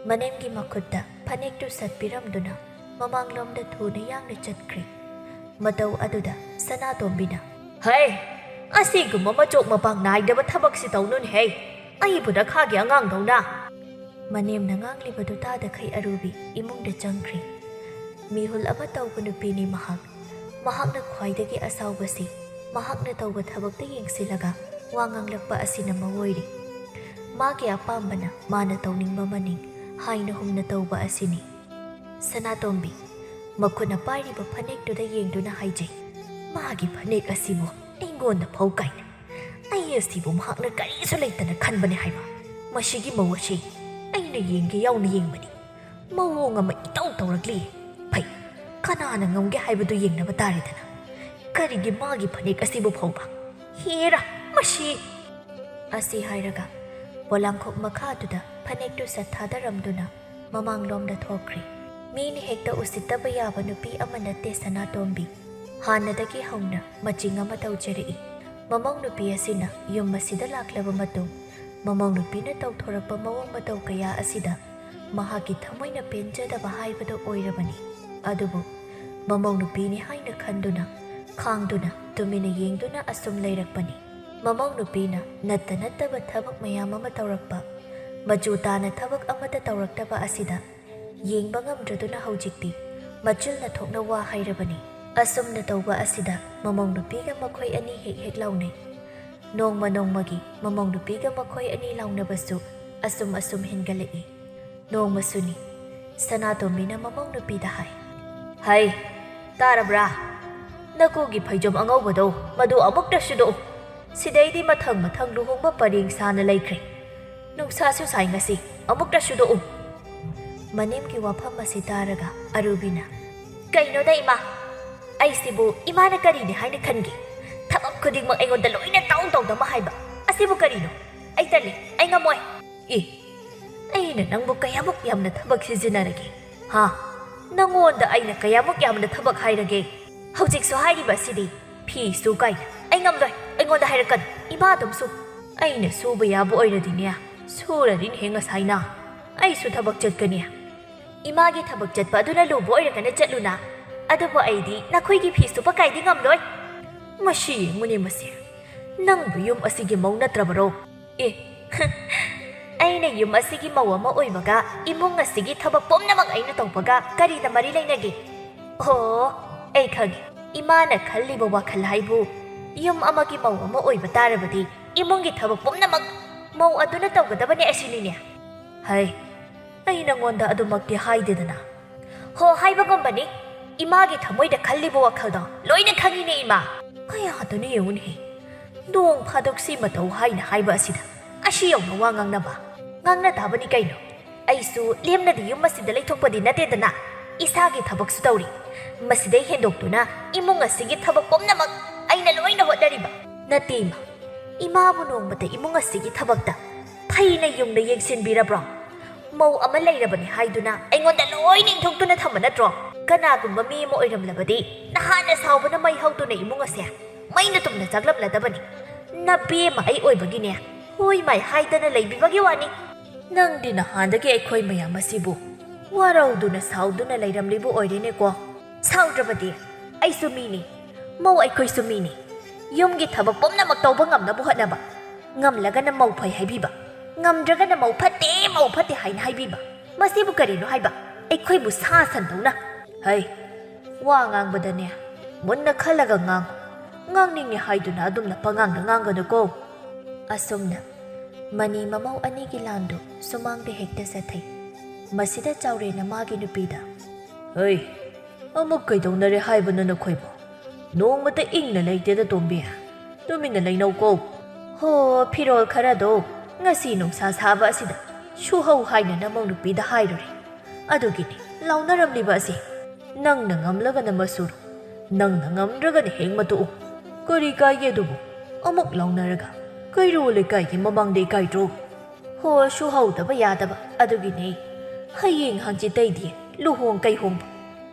ꯃꯅꯦꯝꯒꯤ ꯃꯈꯨꯠꯇ ꯐꯅꯦꯛꯇꯨ ꯁꯠ ꯄꯤꯔꯝꯗꯨꯅ ꯃꯃꯥꯡꯂꯣꯝꯗ ꯊꯨꯅ ꯌꯥꯡꯅ ꯆꯠꯈ꯭ꯔꯦ꯫ ꯃꯇꯧ ꯑꯗꯨꯗ ꯁꯅꯥꯇꯣꯝꯕꯤꯅ, "ꯍꯩ, ꯑꯁꯤꯒꯨꯝꯕ ꯃꯆꯣꯛ ꯃꯄꯥꯡ ꯅꯥꯏꯗꯕ ꯊꯕꯛꯁꯤ ꯇꯧꯅꯨꯅꯦꯍꯦ, ꯑꯩꯕꯨ ꯅꯈꯥꯒꯤ ꯑꯉꯥꯡꯗꯧꯅ!" ꯃꯅꯦꯝꯅ ꯉꯥꯡꯂꯤꯕꯗꯨ ꯇꯥꯗꯈꯩ ꯑꯔꯨꯕꯤ ꯏꯃꯨꯡꯗ ꯆꯪꯈ꯭ꯔꯦ꯫ ꯃꯤꯍꯨꯜ ꯑꯃ ꯇꯧꯕ ꯅꯨꯄꯤꯅꯤ ꯃꯍꯥꯛ꯫ ꯃꯍꯥꯛꯅ ꯈ꯭ꯋꯥꯏꯗꯒꯤ ꯑꯁꯥꯎꯕꯁꯤ ꯃꯍꯥꯛꯅ ꯇꯧꯕ ꯊꯕꯛꯇ ꯌꯦꯡꯁꯤꯜꯂꯒ ꯋꯥ ꯉꯥꯡꯂꯛꯄ ꯑꯁꯤꯅ ꯃꯔꯨ ꯑꯣꯏꯔꯤ꯫ ꯃꯥꯒꯤ ꯑꯄꯥꯝꯕꯅ ꯃꯥꯅ ꯇꯧꯅꯤꯡꯕ ꯃꯅꯤꯡ ꯍꯥꯏꯅ ꯍꯨꯝꯅ ꯇꯧꯕ ꯑꯁꯤꯅꯤ꯫ ꯁꯅꯥꯇꯣꯝꯕꯤ ꯃꯈꯨꯠꯅ ꯄꯥꯏꯔꯤꯕ ꯐꯅꯦꯛꯇꯨꯗ ꯌꯦꯡꯗꯨꯅ ꯍꯥꯏꯖꯩ, "ꯃꯥꯒꯤ ꯐꯅꯦꯛ ꯑꯁꯤꯕꯨ ꯑꯩꯉꯣꯟꯗ ꯐꯧ ꯀꯥꯏꯅ! ꯑꯩ ꯑꯁꯤꯕꯨ ꯃꯍꯥꯛꯅ ꯀꯔꯤꯁꯨ ꯂꯩꯇꯅ ꯈꯟꯕꯅꯤ ꯍꯥꯏꯕ꯫ ꯃꯁꯤꯒꯤ ꯃꯧ ꯑꯁꯤ ꯑꯩꯅ ꯌꯦꯡꯒꯦ ꯌꯥꯎꯅ ꯌꯦꯡꯕꯅꯤ꯫ ꯃꯑꯣꯡ ꯑꯃ ꯏꯇꯧ ꯇꯧꯔꯛꯂꯤ꯫ ꯐꯩ, ꯀꯅꯥꯅ ꯉꯝꯒꯦ ꯍꯥꯏꯕꯗꯨ ꯌꯦꯡꯅꯕ ꯇꯥꯔꯦꯗꯅ꯫ ꯀꯔꯤꯒꯤ ꯃꯥꯒꯤ ꯐꯅꯦꯛ ꯑꯁꯤꯕꯨ ꯐꯧꯕ? ꯍꯦꯔꯥ, ꯃꯁꯤ!" ꯑꯁꯤ ꯍꯥꯏꯔꯒ ꯄꯣꯂꯥꯡꯈꯣꯛ ꯃꯈꯥꯗꯨꯗ ꯐꯅꯦꯛꯇꯨ ꯁꯠ ꯊꯥꯗꯔꯝꯗꯨꯅ ꯃꯃꯥꯡꯂꯣꯝꯗ ꯊꯣꯛꯈ꯭ꯔꯦ꯫ ꯃꯤꯅ ꯍꯦꯛꯇ ꯎꯁꯤꯠꯇꯕ ꯌꯥꯕ ꯅꯨꯄꯤ ꯑꯃ ꯅꯠꯇꯦ ꯁꯅꯥꯇꯣꯝꯕꯤ꯫ ꯍꯥꯟꯅꯗꯒꯤ ꯍꯧꯅ ꯃꯆꯤꯡ ꯑꯃ ꯇꯧꯖꯔꯛꯏ꯫ ꯃꯃꯧ ꯅꯨꯄꯤ ꯑꯁꯤꯅ ꯌꯨꯝ ꯑꯁꯤꯗ ꯂꯥꯛꯂꯕ ꯃꯇꯨꯡ, ꯃꯃꯧ ꯅꯨꯄꯤꯅ ꯇꯧꯊꯣꯔꯛꯄ ꯃꯑꯣꯡ ꯃꯇꯧ ꯀꯌꯥ ꯑꯁꯤꯗ ꯃꯍꯥꯛꯀꯤ ꯊꯃꯣꯏꯅ ꯄꯦꯟꯖꯗꯕ ꯍꯥꯏꯕꯗꯨ ꯑꯣꯏꯔꯕꯅꯤ꯫ ꯑꯗꯨꯕꯨ ꯃꯃꯧ ꯅꯨꯄꯤꯅꯤ ꯍꯥꯏꯅ ꯈꯟꯗꯨꯅ, ꯈꯥꯡꯗꯨꯅ, ꯇꯨꯃꯤꯟꯅ ꯌꯦꯡꯗꯨꯅ ꯑꯁꯨꯝ ꯂꯩꯔꯛꯄꯅꯤ꯫ ꯃꯃꯧ ꯅꯨꯄꯤꯅ ꯅꯠꯇ ꯅꯠꯇꯕ ꯊꯕꯛ ꯃꯌꯥꯝ ꯑꯃ ꯇꯧꯔꯛꯄ, ꯃꯆꯨ ꯇꯥꯅ ꯊꯕꯛ ꯑꯃꯠꯇ ꯇꯧꯔꯛꯇꯕ ꯑꯁꯤꯗ ꯌꯦꯡꯕ ꯉꯝꯗ꯭ꯔꯗꯨꯅ ꯍꯧꯖꯤꯛꯇꯤ ꯃꯆꯤꯜꯅ ꯊꯣꯛꯅ ꯋꯥ ꯍꯥꯏꯔꯕꯅꯤ꯫ ꯑꯁꯨꯝꯅ ꯇꯧꯕ ꯑꯁꯤꯗ ꯃꯃꯧ ꯅꯨꯄꯤꯒ ꯃꯈꯣꯏ ꯑꯅꯤ ꯍꯦꯛ ꯍꯦꯛ ꯂꯥꯎꯅꯩ꯫ ꯅꯣꯡꯃ ꯅꯣꯡꯃꯒꯤ ꯃꯃꯧ ꯅꯨꯄꯤꯒ ꯃꯈꯣꯏ ꯑꯅꯤ ꯂꯥꯎꯅꯕꯁꯨ ꯑꯁꯨꯝ ꯑꯁꯨꯝ ꯍꯦꯟꯒꯠꯂꯛꯏ꯫ ꯅꯣꯡꯃꯁꯨꯅꯤ, ꯁꯅꯥꯇꯣꯝꯕꯤꯅ ꯃꯃꯧ ꯅꯨꯄꯤꯗ ꯍꯥꯏ, "ꯍꯩ, ꯇꯥꯔꯕ꯭ꯔꯥ? ꯅꯀꯨꯒꯤ ꯐꯩꯖꯣꯝ ꯑꯉꯧꯕꯗꯣ ꯃꯗꯨ ꯑꯃꯨꯛꯇ ꯁꯨꯗꯣꯛꯎ꯫ ꯁꯤꯗꯩꯗꯤ ꯃꯊꯪ ꯃꯊꯪ ꯂꯨꯍꯣꯡꯕ ꯄꯔꯦꯡ ꯁꯥꯅ ꯂꯩꯈ꯭ꯔꯦ꯫ ꯅꯨꯡꯁꯥꯁꯨ ꯁꯥꯏ ꯉꯁꯤ, ꯑꯃꯨꯛꯇ ꯁꯨꯗꯣꯛꯎ꯫" ꯃꯅꯦꯝꯒꯤ ꯋꯥꯐꯝ ꯑꯁꯤ ꯇꯥꯔꯒ ꯑꯔꯨꯕꯤꯅ, "ꯀꯩꯅꯣꯗ ꯏꯃꯥ, ꯑꯩꯁꯤꯕꯨ ꯏꯃꯥꯅ ꯀꯔꯤꯅꯤ ꯍꯥꯏꯅ ꯈꯟꯒꯦ? ꯊꯕꯛ ꯈꯨꯗꯤꯡꯃꯛ ꯑꯩꯉꯣꯟꯗ ꯂꯣꯏꯅ ꯇꯧ ꯇꯧꯗꯕ ꯍꯥꯏꯕ꯫ ꯑꯁꯤꯕꯨ ꯀꯔꯤꯅꯣ? ꯑꯩ ꯇꯜꯂꯤ, ꯑꯩ ꯉꯝꯃꯣꯏ꯫" "ꯑꯦ, ꯑꯩꯅ ꯅꯪꯕꯨ ꯀꯌꯥꯃꯨꯛ ꯌꯥꯝꯅ ꯊꯕꯛ ꯁꯤꯖꯤꯟꯅꯔꯒꯦ? ꯍꯥ? ꯅꯪꯉꯣꯟꯗ ꯑꯩꯅ ꯀꯌꯥꯃꯨꯛ ꯌꯥꯝꯅ ꯊꯕꯛ ꯍꯥꯏꯔꯒꯦ? ꯍꯧꯖꯤꯛꯁꯨ ꯍꯥꯏꯔꯤꯕ ꯑꯁꯤꯗꯤ ꯐꯤ ꯁꯨ ꯀꯥꯏꯅ꯫ ꯑꯩ ꯉꯝꯂꯣꯏ, ꯑꯩꯉꯣꯟꯗ ꯍꯥꯏꯔꯛꯀꯅꯨ꯫ ꯏꯃꯥ ꯑꯗꯨꯝ ꯁꯨ꯫" "ꯑꯩꯅ ꯁꯨꯕ ꯌꯥꯕ ꯑꯣꯏꯔꯗꯤꯅꯦ, ꯁꯨꯔꯔꯤꯅꯦꯍꯦ ꯉꯁꯥꯏꯅ꯫ ꯑꯩꯁꯨ ꯊꯕꯛ ꯆꯠꯀꯅꯤ꯫" "ꯏꯃꯥꯒꯤ ꯊꯕꯛ ꯆꯠꯄ ꯑꯗꯨꯅ ꯂꯨꯕ ꯑꯣꯏꯔꯒꯅ ꯆꯠꯂꯨꯅ꯫ ꯑꯗꯨꯕꯨ ꯑꯩꯗꯤ ꯅꯈꯣꯏꯒꯤ ꯐꯤ ꯁꯨꯕ ꯀꯥꯏꯗꯤ ꯉꯝꯂꯣꯏ꯫" "ꯃꯁꯤ ꯌꯦꯡꯉꯨꯅꯦ ꯃꯁꯦ꯫ ꯅꯪꯕꯨ ꯌꯨꯝ ꯑꯁꯤꯒꯤ ꯃꯧ ꯅꯠꯇ꯭ꯔꯕꯔꯣ?" "ꯑꯦ, ꯑꯩꯅ ꯌꯨꯝ ꯑꯁꯤꯒꯤ ꯃꯧ ꯑꯃ ꯑꯣꯏꯕꯒ ꯏꯃꯨꯡ ꯑꯁꯤꯒꯤ ꯊꯕꯛ ꯄꯨꯝꯅꯃꯛ ꯑꯩꯅ ꯇꯧꯕꯒ ꯀꯔꯤꯗ ꯃꯔꯤ ꯂꯩꯅꯒꯦ?" "ꯑꯣ, ꯑꯩ ꯈꯪꯉꯦ꯫ ꯏꯃꯥꯅ ꯈꯜꯂꯤꯕ ꯋꯥꯈꯜ ꯍꯥꯏꯕꯨ ꯌꯨꯝ ꯑꯃꯒꯤ ꯃꯧ ꯑꯃ ꯑꯣꯏꯕ ꯇꯥꯔꯕꯗꯤ ꯏꯃꯨꯡꯒꯤ ꯊꯕꯛ ꯄꯨꯝꯅꯃꯛ ꯃꯧ ꯑꯗꯨꯅ ꯇꯧꯒꯗꯕꯅꯦ ꯑꯁꯤꯅꯤꯅꯦ?" "ꯍꯩ, ꯑꯩ ꯅꯪꯉꯣꯟꯗ ꯑꯗꯨꯃꯛꯇꯤ ꯍꯥꯏꯗꯦꯗꯅ꯫" "ꯍꯣ, ꯍꯥꯏꯕꯒꯨꯝꯕꯅꯤ꯫ ꯏꯃꯥꯒꯤ ꯊꯃꯣꯏꯗ ꯈꯜꯂꯤꯕ ꯋꯥꯈꯜꯗꯣ ꯂꯣꯏꯅ ꯈꯪꯉꯤꯅꯦ ꯏꯃꯥ꯫ ꯀꯌꯥꯗꯅꯣ ꯌꯦꯡꯉꯨꯅꯦꯍꯦ, ꯅꯣꯡ ꯐꯥꯗꯣꯛ ꯁꯤ ꯃꯇꯧ ꯍꯥꯏꯅ ꯍꯥꯏꯕ ꯑꯁꯤꯗ ꯑꯁꯤ ꯌꯧꯅ ꯋꯥ ꯉꯥꯡꯅꯕ꯫ ꯉꯥꯡꯅ ꯇꯥꯕꯅꯤ ꯀꯩꯅꯣ꯫ ꯑꯩꯁꯨ ꯂꯦꯝꯅꯗꯤ ꯌꯨꯝ ꯑꯁꯤꯗ ꯂꯩꯊꯣꯛꯄꯗꯤ ꯅꯠꯇꯦꯗꯅ, ꯏꯁꯥꯒꯤ ꯊꯕꯛꯁꯨ ꯇꯧꯔꯤ꯫ ꯃꯁꯤꯗꯩ ꯍꯦꯟꯗꯣꯛꯇꯨꯅ ꯏꯃꯨꯡ ꯑꯁꯤꯒꯤ ꯊꯕꯛ ꯄꯨꯝꯅꯃꯛ ꯑꯩꯅ ꯂꯣꯏꯅ ꯍꯣꯠꯅꯔꯤꯕ꯫ ꯅꯠꯇꯦ ꯏꯃꯥ, ꯏꯃꯥꯕꯨ ꯅꯣꯡꯃꯇ ꯏꯃꯨꯡ ꯑꯁꯤꯒꯤ ꯊꯕꯛꯇ ꯐꯩꯅ ꯌꯨꯝꯗ ꯌꯦꯡꯁꯤꯟꯕꯤꯔꯕ꯭ꯔꯣ? ꯃꯧ ꯑꯃ ꯂꯩꯔꯕꯅꯤ ꯍꯥꯏꯗꯨꯅ ꯑꯩꯉꯣꯟꯗ ꯂꯣꯏꯅ ꯏꯟꯊꯣꯛꯇꯨꯅ ꯊꯝꯕ ꯅꯠꯇ꯭ꯔꯣ? ꯀꯅꯥꯒꯨꯝꯕ ꯃꯤ ꯑꯃ ꯑꯣꯏꯔꯝꯂꯕꯗꯤ ꯅꯍꯥꯟꯅ ꯁꯥꯎꯕꯅ ꯃꯩ ꯍꯧꯗꯨꯅ ꯏꯃꯨꯡ ꯑꯁꯦ ꯃꯩꯅ ꯇꯨꯝꯅ ꯆꯥꯛꯂꯝꯂꯗꯕꯅꯤ꯫ ꯅꯕꯦꯝꯃ ꯑꯩ ꯑꯣꯏꯕꯒꯤꯅꯦ, ꯍꯣꯏ ꯃꯥꯏ ꯍꯥꯏꯗꯅ ꯂꯩꯕꯤꯕꯒꯤ ꯋꯥꯅꯤ꯫ ꯅꯪꯗꯤ ꯅꯍꯥꯟꯗꯒꯤ ꯑꯩꯈꯣꯏ ꯃꯌꯥꯝ ꯑꯁꯤꯕꯨ ꯋꯥꯔꯧꯗꯨꯅ ꯁꯥꯎꯗꯨꯅ ꯂꯩꯔꯝꯂꯤꯕ ꯑꯣꯏꯔꯦꯅꯦꯀꯣ꯫ ꯁꯥꯎꯗ꯭ꯔꯕꯗꯤ ꯑꯩꯁꯨ ꯃꯤꯅꯤ, ꯃꯧ ꯑꯩꯈꯣꯏꯁꯨ ꯃꯤꯅꯤ꯫ ꯌꯨꯝꯒꯤ ꯊꯕꯛ ꯄꯨꯝꯅꯃꯛ ꯇꯧꯕ ꯉꯝꯅꯕ ꯍꯣꯠꯅꯕ꯫ ꯉꯝꯂꯒꯅ ꯃꯧ ꯐꯩ ꯍꯥꯏꯕꯤꯕ, ꯉꯝꯗ꯭ꯔꯒꯅ ꯃꯧ ꯐꯠꯇꯦ, ꯃꯧ ꯐꯠꯇꯦ ꯍꯥꯏꯅ ꯍꯥꯏꯕꯤꯕ꯫ ꯃꯁꯤꯕꯨ ꯀꯔꯤꯅꯣ ꯍꯥꯏꯕ? ꯑꯩꯈꯣꯏꯕꯨ ꯁꯥ ꯁꯟꯗꯧꯅ꯫ ꯍꯩ, ꯋꯥ ꯉꯥꯡꯕꯗꯅꯦ, ꯃꯨꯟꯅ ꯈꯜꯂꯒ ꯉꯥꯡꯉꯨ꯫ ꯉꯥꯡꯅꯤꯡꯉꯦ ꯍꯥꯏꯗꯨꯅ ꯑꯗꯨꯝꯅ ꯄꯉꯥꯡꯗ ꯉꯥꯡꯒꯅꯨꯀꯣ꯫ ꯑꯁꯨꯝꯅ ꯃꯅꯤ ꯃꯃꯧ ꯑꯅꯤꯒꯤ ꯂꯥꯟꯗꯨ ꯁꯨꯃꯥꯡꯗ ꯍꯦꯛꯇ ꯆꯠꯊꯩ꯫ ꯃꯁꯤꯗ ꯆꯥꯎꯔꯦꯟꯅ ꯃꯥꯒꯤ ꯅꯨꯄꯤꯗ, "ꯍꯩ, ꯑꯃꯨꯛ ꯀꯩꯗꯧꯅꯔꯦ ꯍꯥꯏꯕꯅꯣ ꯅꯈꯣꯏꯕꯨ? ꯅꯣꯡꯃꯇ ꯏꯪꯅ ꯂꯩꯇꯦꯗ ꯇꯣꯝꯕꯤ꯫ ꯇꯨꯃꯤꯟꯅ ꯂꯩꯅꯧꯀꯣ꯫ ꯍꯣ, ꯐꯤꯔꯣꯜ ꯈꯔꯗꯣ ꯉꯁꯤ ꯅꯨꯡꯁꯥ ꯁꯥꯕ ꯑꯁꯤꯗ ꯁꯨꯍꯧ ꯍꯥꯏꯅ ꯅꯃꯧ ꯅꯨꯄꯤꯗ ꯍꯥꯏꯔꯨꯔꯦ꯫ ꯑꯗꯨꯒꯤꯅꯤ ꯂꯥꯎꯅꯔꯝꯂꯤꯕ ꯑꯁꯤ꯫ ꯅꯪꯅ ꯉꯝꯂꯒꯅ ꯃꯁꯨꯔꯨ, ꯅꯪꯅ ꯉꯝꯗ꯭ꯔꯒꯅ ꯍꯦꯛ ꯃꯇꯣꯛꯎ꯫ ꯀꯔꯤ ꯀꯥꯏꯒꯦ ꯑꯗꯨꯕꯨ? ꯑꯃꯨꯛ ꯂꯥꯎꯅꯔꯒ ꯀꯩꯔꯣꯜ ꯂꯩꯀꯥꯏꯒꯤ ꯃꯃꯥꯡꯗ ꯏꯀꯥꯏꯗ꯭ꯔꯣ?" ꯍꯣ, ꯁꯨꯍꯧꯗꯕ ꯌꯥꯗꯕ ꯑꯗꯨꯒꯤꯅꯦ꯫ ꯍꯌꯦꯡ ꯍꯪꯆꯤꯠꯇꯩꯗꯤ ꯂꯨꯍꯣꯡ ꯀꯩꯍꯣꯡꯕ,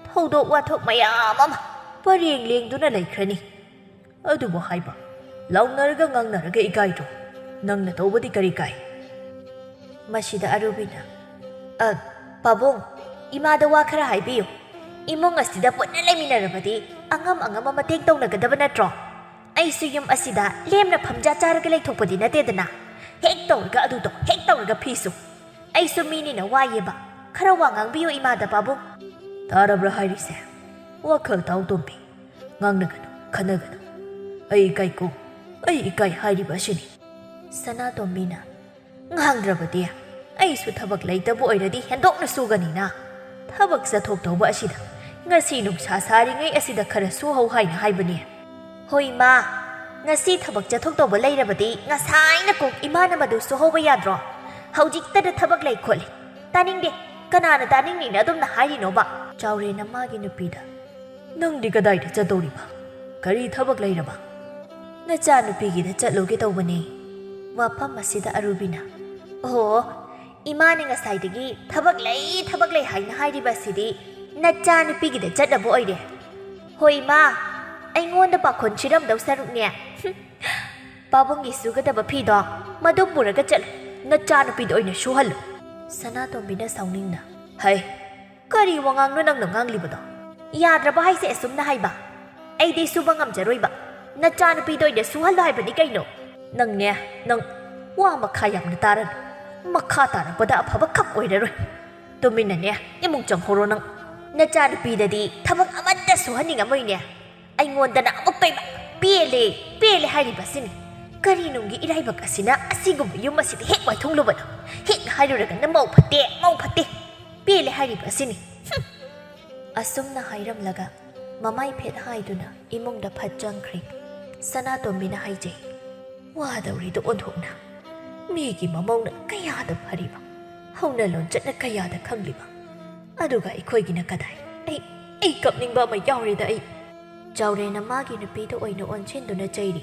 ꯊꯧꯗꯣꯛ ꯋꯥꯊꯣꯛ ꯃꯌꯥꯝ ꯑꯃ ꯄꯔꯦꯡ ꯂꯦꯡꯗꯨꯅ ꯂꯩꯈ꯭ꯔꯅꯤ꯫ ꯑꯗꯨꯕꯨ ꯍꯥꯏꯕ, ꯂꯥꯎꯅꯔꯒ ꯉꯥꯡꯅꯔꯒ ꯏꯀꯥꯏꯗ꯭ꯔꯣ? ꯅꯪꯅ ꯇꯧꯕꯗꯤ ꯀꯔꯤ ꯀꯥꯏ? ꯃꯁꯤꯗ ꯑꯔꯨꯕꯤꯅ, "ꯑ, ꯄꯥꯕꯨꯡ, ꯏꯃꯥꯗ ꯋꯥ ꯈꯔ ꯍꯥꯏꯕꯤꯌꯨ꯫ ꯏꯃꯨꯡ ꯑꯁꯤꯗ ꯄꯨꯟꯅ ꯂꯩꯃꯤꯟꯅꯔꯕꯗꯤ ꯑꯉꯝ ꯑꯉꯝꯕ ꯃꯇꯦꯡ ꯇꯧꯅꯒꯗꯕ ꯅꯠꯇ꯭ꯔꯣ? ꯑꯩꯁꯨ ꯌꯨꯝ ꯑꯁꯤꯗ ꯂꯦꯝꯅ ꯐꯝꯖꯥ ꯆꯥꯔꯒ ꯂꯩꯊꯣꯛꯄꯗꯤ ꯅꯠꯇꯦꯗꯅ꯫ ꯍꯦꯛ ꯇꯧꯔꯒ ꯑꯗꯨ ꯇꯧ, ꯍꯦꯛ ꯇꯧꯔꯒ ꯐꯤꯁꯨ꯫ ꯑꯩꯁꯨ ꯃꯤꯅꯤꯅ ꯋꯥꯏꯌꯦꯕ꯫ ꯈꯔ ꯋꯥ ꯉꯥꯡꯕꯤꯌꯨ ꯏꯃꯥꯗ, ꯄꯥꯕꯨꯡ꯫" ꯇꯥꯔꯕ꯭ꯔꯥ ꯍꯥꯏꯔꯤꯁꯦ? ꯋꯥꯈꯜ ꯇꯥꯎ ꯇꯣꯝꯕꯤ꯫ ꯉꯥꯡꯅꯒꯅꯨ, ꯈꯟꯅꯒꯅꯨ꯫ ꯑꯩ ꯏꯀꯥꯏꯀꯣ, ꯑꯩ ꯏꯀꯥꯏ ꯍꯥꯏꯔꯤꯕ ꯑꯁꯤꯅꯤ꯫ ꯁꯅꯥꯇꯣꯝꯕꯤꯅ, "ꯉꯥꯡꯗ꯭ꯔꯕꯗꯤ ꯑꯩꯁꯨ ꯊꯕꯛ ꯂꯩꯇꯕ ꯑꯣꯏꯔꯗꯤ ꯍꯦꯟꯗꯣꯛꯅ ꯁꯨꯒꯅꯤꯅ꯫ ꯊꯕꯛ ꯆꯠꯊꯣꯛꯇꯧꯕ ꯑꯁꯤꯗ ꯉꯁꯤ ꯅꯨꯡꯁꯥ ꯁꯥꯔꯤꯉꯩ ꯑꯁꯤꯗ ꯈꯔ ꯁꯨꯍꯧ ꯍꯥꯏꯅ ꯍꯥꯏꯕꯅꯤ꯫" "ꯍꯣꯏ ꯏꯃꯥ, ꯉꯁꯤ ꯊꯕꯛ ꯆꯠꯊꯣꯛꯇꯧꯕ ꯂꯩꯔꯕꯗꯤ ꯉꯁꯥꯏꯅ ꯀꯣꯛ ꯏꯃꯥꯅ ꯃꯗꯨ ꯁꯨꯍꯧꯕ ꯌꯥꯗ꯭ꯔꯣ? ꯍꯧꯖꯤꯛꯇꯗ ꯊꯕꯛ ꯂꯩ ꯈꯣꯠꯂꯤ꯫ ꯇꯥꯅꯤꯡꯗꯦ, ꯀꯅꯥꯅ ꯇꯥꯅꯤꯡꯅꯤꯅ ꯑꯗꯨꯝꯅ ꯍꯥꯏꯔꯤꯅꯣꯕ?" ꯆꯥꯎꯔꯦꯟꯅ ꯃꯥꯒꯤ ꯅꯨꯄꯤꯗ, "ꯅꯪꯗꯤ ꯀꯗꯥꯏꯗ ꯆꯠꯇꯧꯔꯤꯕ? ꯀꯔꯤ ꯊꯕꯛ ꯂꯩꯔꯕ?" "ꯅꯆꯥꯅꯨꯄꯤꯒꯤꯗ ꯆꯠꯂꯨꯒꯦ ꯇꯧꯕꯅꯦ꯫" ꯋꯥꯐꯝ ꯑꯁꯤꯗ ꯑꯔꯨꯕꯤꯅ, "ꯑꯣ, ꯏꯃꯥꯅ ꯉꯁꯥꯏꯗꯒꯤ ꯊꯕꯛ ꯂꯩ, ꯊꯕꯛ ꯂꯩ ꯍꯥꯏꯅ ꯍꯥꯏꯔꯤꯕ ꯑꯁꯤꯗꯤ ꯅꯆꯥꯅꯨꯄꯤꯒꯤꯗ ꯆꯠꯅꯕ ꯑꯣꯏꯔꯦ꯫ ꯍꯣꯏ ꯏꯃꯥ, ꯑꯩꯉꯣꯟꯗ ꯄꯥꯈꯣꯟ ꯁꯤꯔꯝꯗꯧ ꯁꯔꯨꯛꯅꯦ꯫ ꯍꯨꯝ, ꯄꯥꯕꯨꯡꯒꯤ ꯁꯨꯒꯗꯕ ꯐꯤꯗꯣ ꯃꯗꯨ ꯄꯨꯔꯒ ꯆꯠꯂꯨ꯫ ꯅꯆꯥꯅꯨꯄꯤꯗ ꯑꯣꯏꯅ ꯁꯨꯍꯜꯂꯨ꯫ ꯁꯅꯥꯇꯣꯝꯕꯤꯅ ꯁꯥꯎꯅꯤꯡꯅ, "ꯍꯩ, ꯀꯔꯤ ꯋꯥꯉꯥꯡꯅꯣ ꯅꯪꯅ ꯉꯥꯡꯂꯤꯕꯗꯣ? ꯌꯥꯗ꯭ꯔꯕ ꯍꯥꯏꯁꯦ ꯑꯁꯨꯝꯅ ꯍꯥꯏꯕ? ꯑꯩꯗꯤ ꯁꯨꯕ ꯉꯝꯖꯔꯣꯏꯕ꯫ ꯅꯆꯥꯅꯨꯄꯤꯗ ꯑꯣꯏꯅ ꯁꯨꯍꯜꯂꯣ ꯍꯥꯏꯕꯅꯤ ꯀꯩꯅꯣ?" "ꯅꯪꯅꯦ, ꯅꯪ ꯋꯥ ꯃꯈꯥ ꯌꯥꯝꯅ ꯇꯥꯔꯅꯨ꯫ ꯃꯈꯥ ꯇꯥꯔꯛꯄꯗ ꯑꯐꯕ ꯈꯛ ꯑꯣꯏꯔꯔꯣꯏ꯫ ꯇꯨꯃꯤꯟꯅꯅꯦ ꯏꯃꯨꯡ ꯆꯪꯍꯧꯔꯣ ꯅꯪ꯫ ꯅꯆꯥꯅꯨꯄꯤꯗꯗꯤ ꯊꯕꯛ ꯑꯃꯠꯇ ꯁꯨꯍꯟꯅꯤꯡꯉꯝꯃꯣꯏꯅꯦ꯫ ꯑꯩꯉꯣꯟꯗꯅ ꯑꯃꯨꯛꯇꯣꯏꯕ ꯄꯦꯜꯂꯦ, ꯄꯦꯜꯂꯦ ꯍꯥꯏꯔꯤꯕ ꯑꯁꯤꯅꯤ꯫ ꯀꯔꯤ ꯅꯨꯡꯒꯤ ꯏꯔꯥꯏꯕꯛ ꯑꯁꯤꯅ ꯑꯁꯤꯒꯨꯝꯕ ꯌꯨꯝ ꯑꯁꯤꯗ ꯍꯦꯛ ꯋꯥꯏꯊꯨꯡꯂꯨꯕꯅꯣ? ꯍꯦꯛ ꯍꯥꯏꯔꯨꯔꯒꯅ ꯃꯧ ꯐꯠꯇꯦ, ꯃꯧ ꯐꯠꯇꯦ꯫ ꯄꯦꯜꯂꯦ ꯍꯥꯏꯔꯤꯕ ꯑꯁꯤꯅꯤ꯫ ꯍꯨꯝ!" ꯑꯁꯨꯝꯅ ꯍꯥꯏꯔꯝꯂꯒ ꯃꯃꯥꯏ ꯐꯦꯠ ꯍꯥꯏꯗꯨꯅ ꯏꯃꯨꯡꯗ ꯐꯠ ꯆꯪꯈ꯭ꯔꯦ꯫ ꯁꯅꯥꯇꯣꯝꯕꯤꯅ ꯍꯥꯏꯖꯩ, "ꯋꯥꯗꯧꯔꯤꯗꯣ ꯑꯣꯟꯊꯣꯛꯅ꯫ ꯃꯤꯒꯤ ꯃꯃꯧꯅ ꯀꯌꯥꯗ ꯐꯔꯤꯕ, ꯍꯧꯅ ꯂꯣꯟꯆꯠꯅ ꯀꯌꯥꯗ ꯈꯪꯂꯤꯕ, ꯑꯗꯨꯒ ꯑꯩꯈꯣꯏꯒꯤꯅ ꯀꯗꯥꯏ? ꯑꯩ, ꯑꯩ ꯀꯞꯅꯤꯡꯕ ꯑꯃ ꯌꯥꯎꯔꯦꯗ ꯑꯩ꯫" ꯆꯥꯎꯔꯦꯟꯅ ꯃꯥꯒꯤ ꯅꯨꯄꯤꯗ ꯑꯣꯏꯅ ꯑꯣꯟꯁꯤꯟꯗꯨꯅ ꯆꯩꯔꯤ꯫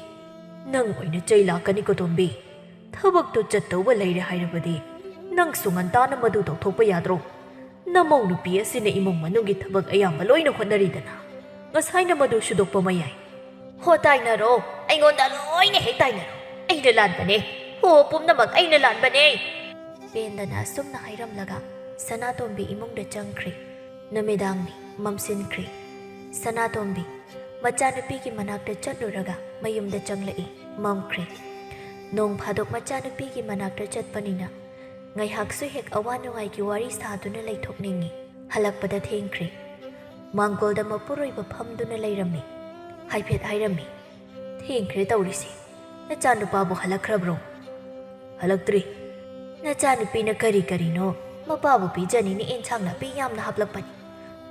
"ꯅꯪ ꯑꯣꯏꯅ ꯆꯩ ꯂꯥꯛꯀꯅꯤꯀꯣ ꯇꯣꯝꯕꯤ꯫ ꯊꯕꯛꯇꯣ ꯆꯠꯇꯧꯕ ꯂꯩꯔꯦ ꯍꯥꯏꯔꯕꯗꯤ ꯅꯪꯁꯨ ꯉꯟꯇꯥꯅ ꯃꯗꯨ ꯇꯧꯊꯣꯛꯄ ꯌꯥꯗ꯭ꯔꯣ? ꯅꯃꯧ ꯅꯨꯄꯤ ꯑꯁꯤꯅ ꯏꯃꯨꯡ ꯃꯅꯨꯡꯒꯤ ꯊꯕꯛ ꯑꯌꯥꯝꯕ ꯂꯣꯏꯅ ꯍꯣꯠꯅꯔꯤꯗꯅ꯫ ꯉꯁꯥꯏꯅ ꯃꯗꯨ ꯁꯨꯗꯣꯛꯄ ꯃꯌꯥꯏ꯫" "ꯍꯣ, ꯇꯥꯏꯅꯔꯣ, ꯑꯩꯉꯣꯟꯗ ꯂꯣꯏꯅ ꯍꯦꯛ ꯇꯥꯏꯅꯔꯣ꯫ ꯑꯩꯅ ꯂꯥꯟꯕꯅꯦ꯫ ꯍꯣ, ꯄꯨꯝꯅꯃꯛ ꯑꯩꯅ ꯂꯥꯟꯕꯅꯦ!" ꯄꯦꯟꯗꯅ ꯑꯁꯨꯝꯅ ꯍꯥꯏꯔꯝꯂꯒ ꯁꯅꯥꯇꯣꯝꯕꯤ ꯏꯃꯨꯡꯗ ꯆꯪꯈ꯭ꯔꯦ꯫ ꯅꯨꯃꯤꯗꯥꯡꯅꯤ, ꯃꯝꯁꯤꯟꯈ꯭ꯔꯦ꯫ ꯁꯅꯥꯇꯣꯝꯕꯤ ꯃꯆꯥꯅꯨꯄꯤꯒꯤ ꯃꯅꯥꯛꯇ ꯆꯠꯂꯨꯔꯒ ꯃꯌꯨꯝꯗ ꯆꯪꯂꯛꯏ꯫ ꯃꯝꯈ꯭ꯔꯦ꯫ ꯅꯣꯡ ꯐꯥꯗꯣꯛ ꯃꯆꯥꯅꯨꯄꯤꯒꯤ ꯃꯅꯥꯛꯇ ꯆꯠꯄꯅꯤꯅ ꯉꯥꯏꯍꯥꯛꯁꯨ ꯍꯦꯛ ꯑꯋꯥ ꯅꯨꯡꯉꯥꯏꯒꯤ ꯋꯥꯔꯤ ꯁꯥꯗꯨꯅ ꯂꯩꯊꯣꯛꯅꯤꯡꯉꯤ꯫ ꯍꯜꯂꯛꯄꯗ ꯊꯦꯡꯈ꯭ꯔꯦ꯫ ꯃꯥꯡꯒꯣꯜꯗ ꯃꯄꯨꯔꯣꯏꯕ ꯐꯝꯗꯨꯅ ꯂꯩꯔꯝꯃꯤ꯫ ꯍꯥꯏꯐꯦꯠ ꯍꯥꯏꯔꯝꯃꯤ, "ꯊꯦꯡꯈ꯭ꯔꯦ ꯇꯧꯔꯤꯁꯦ꯫ ꯅꯆꯥꯅꯨꯄꯥꯕꯨ ꯍꯜꯂꯛꯈ꯭ꯔꯕ꯭ꯔꯣ?" "ꯍꯜꯂꯛꯇ꯭ꯔꯤ꯫ ꯅꯆꯥꯅꯨꯄꯤꯅ ꯀꯔꯤ ꯀꯔꯤꯅꯣ ꯃꯄꯥꯕꯨ ꯄꯤꯖꯅꯤꯅ ꯑꯦꯟꯁꯥꯡ ꯅꯥꯄꯤ ꯌꯥꯝꯅ ꯍꯥꯞꯂꯛꯄꯅꯤ꯫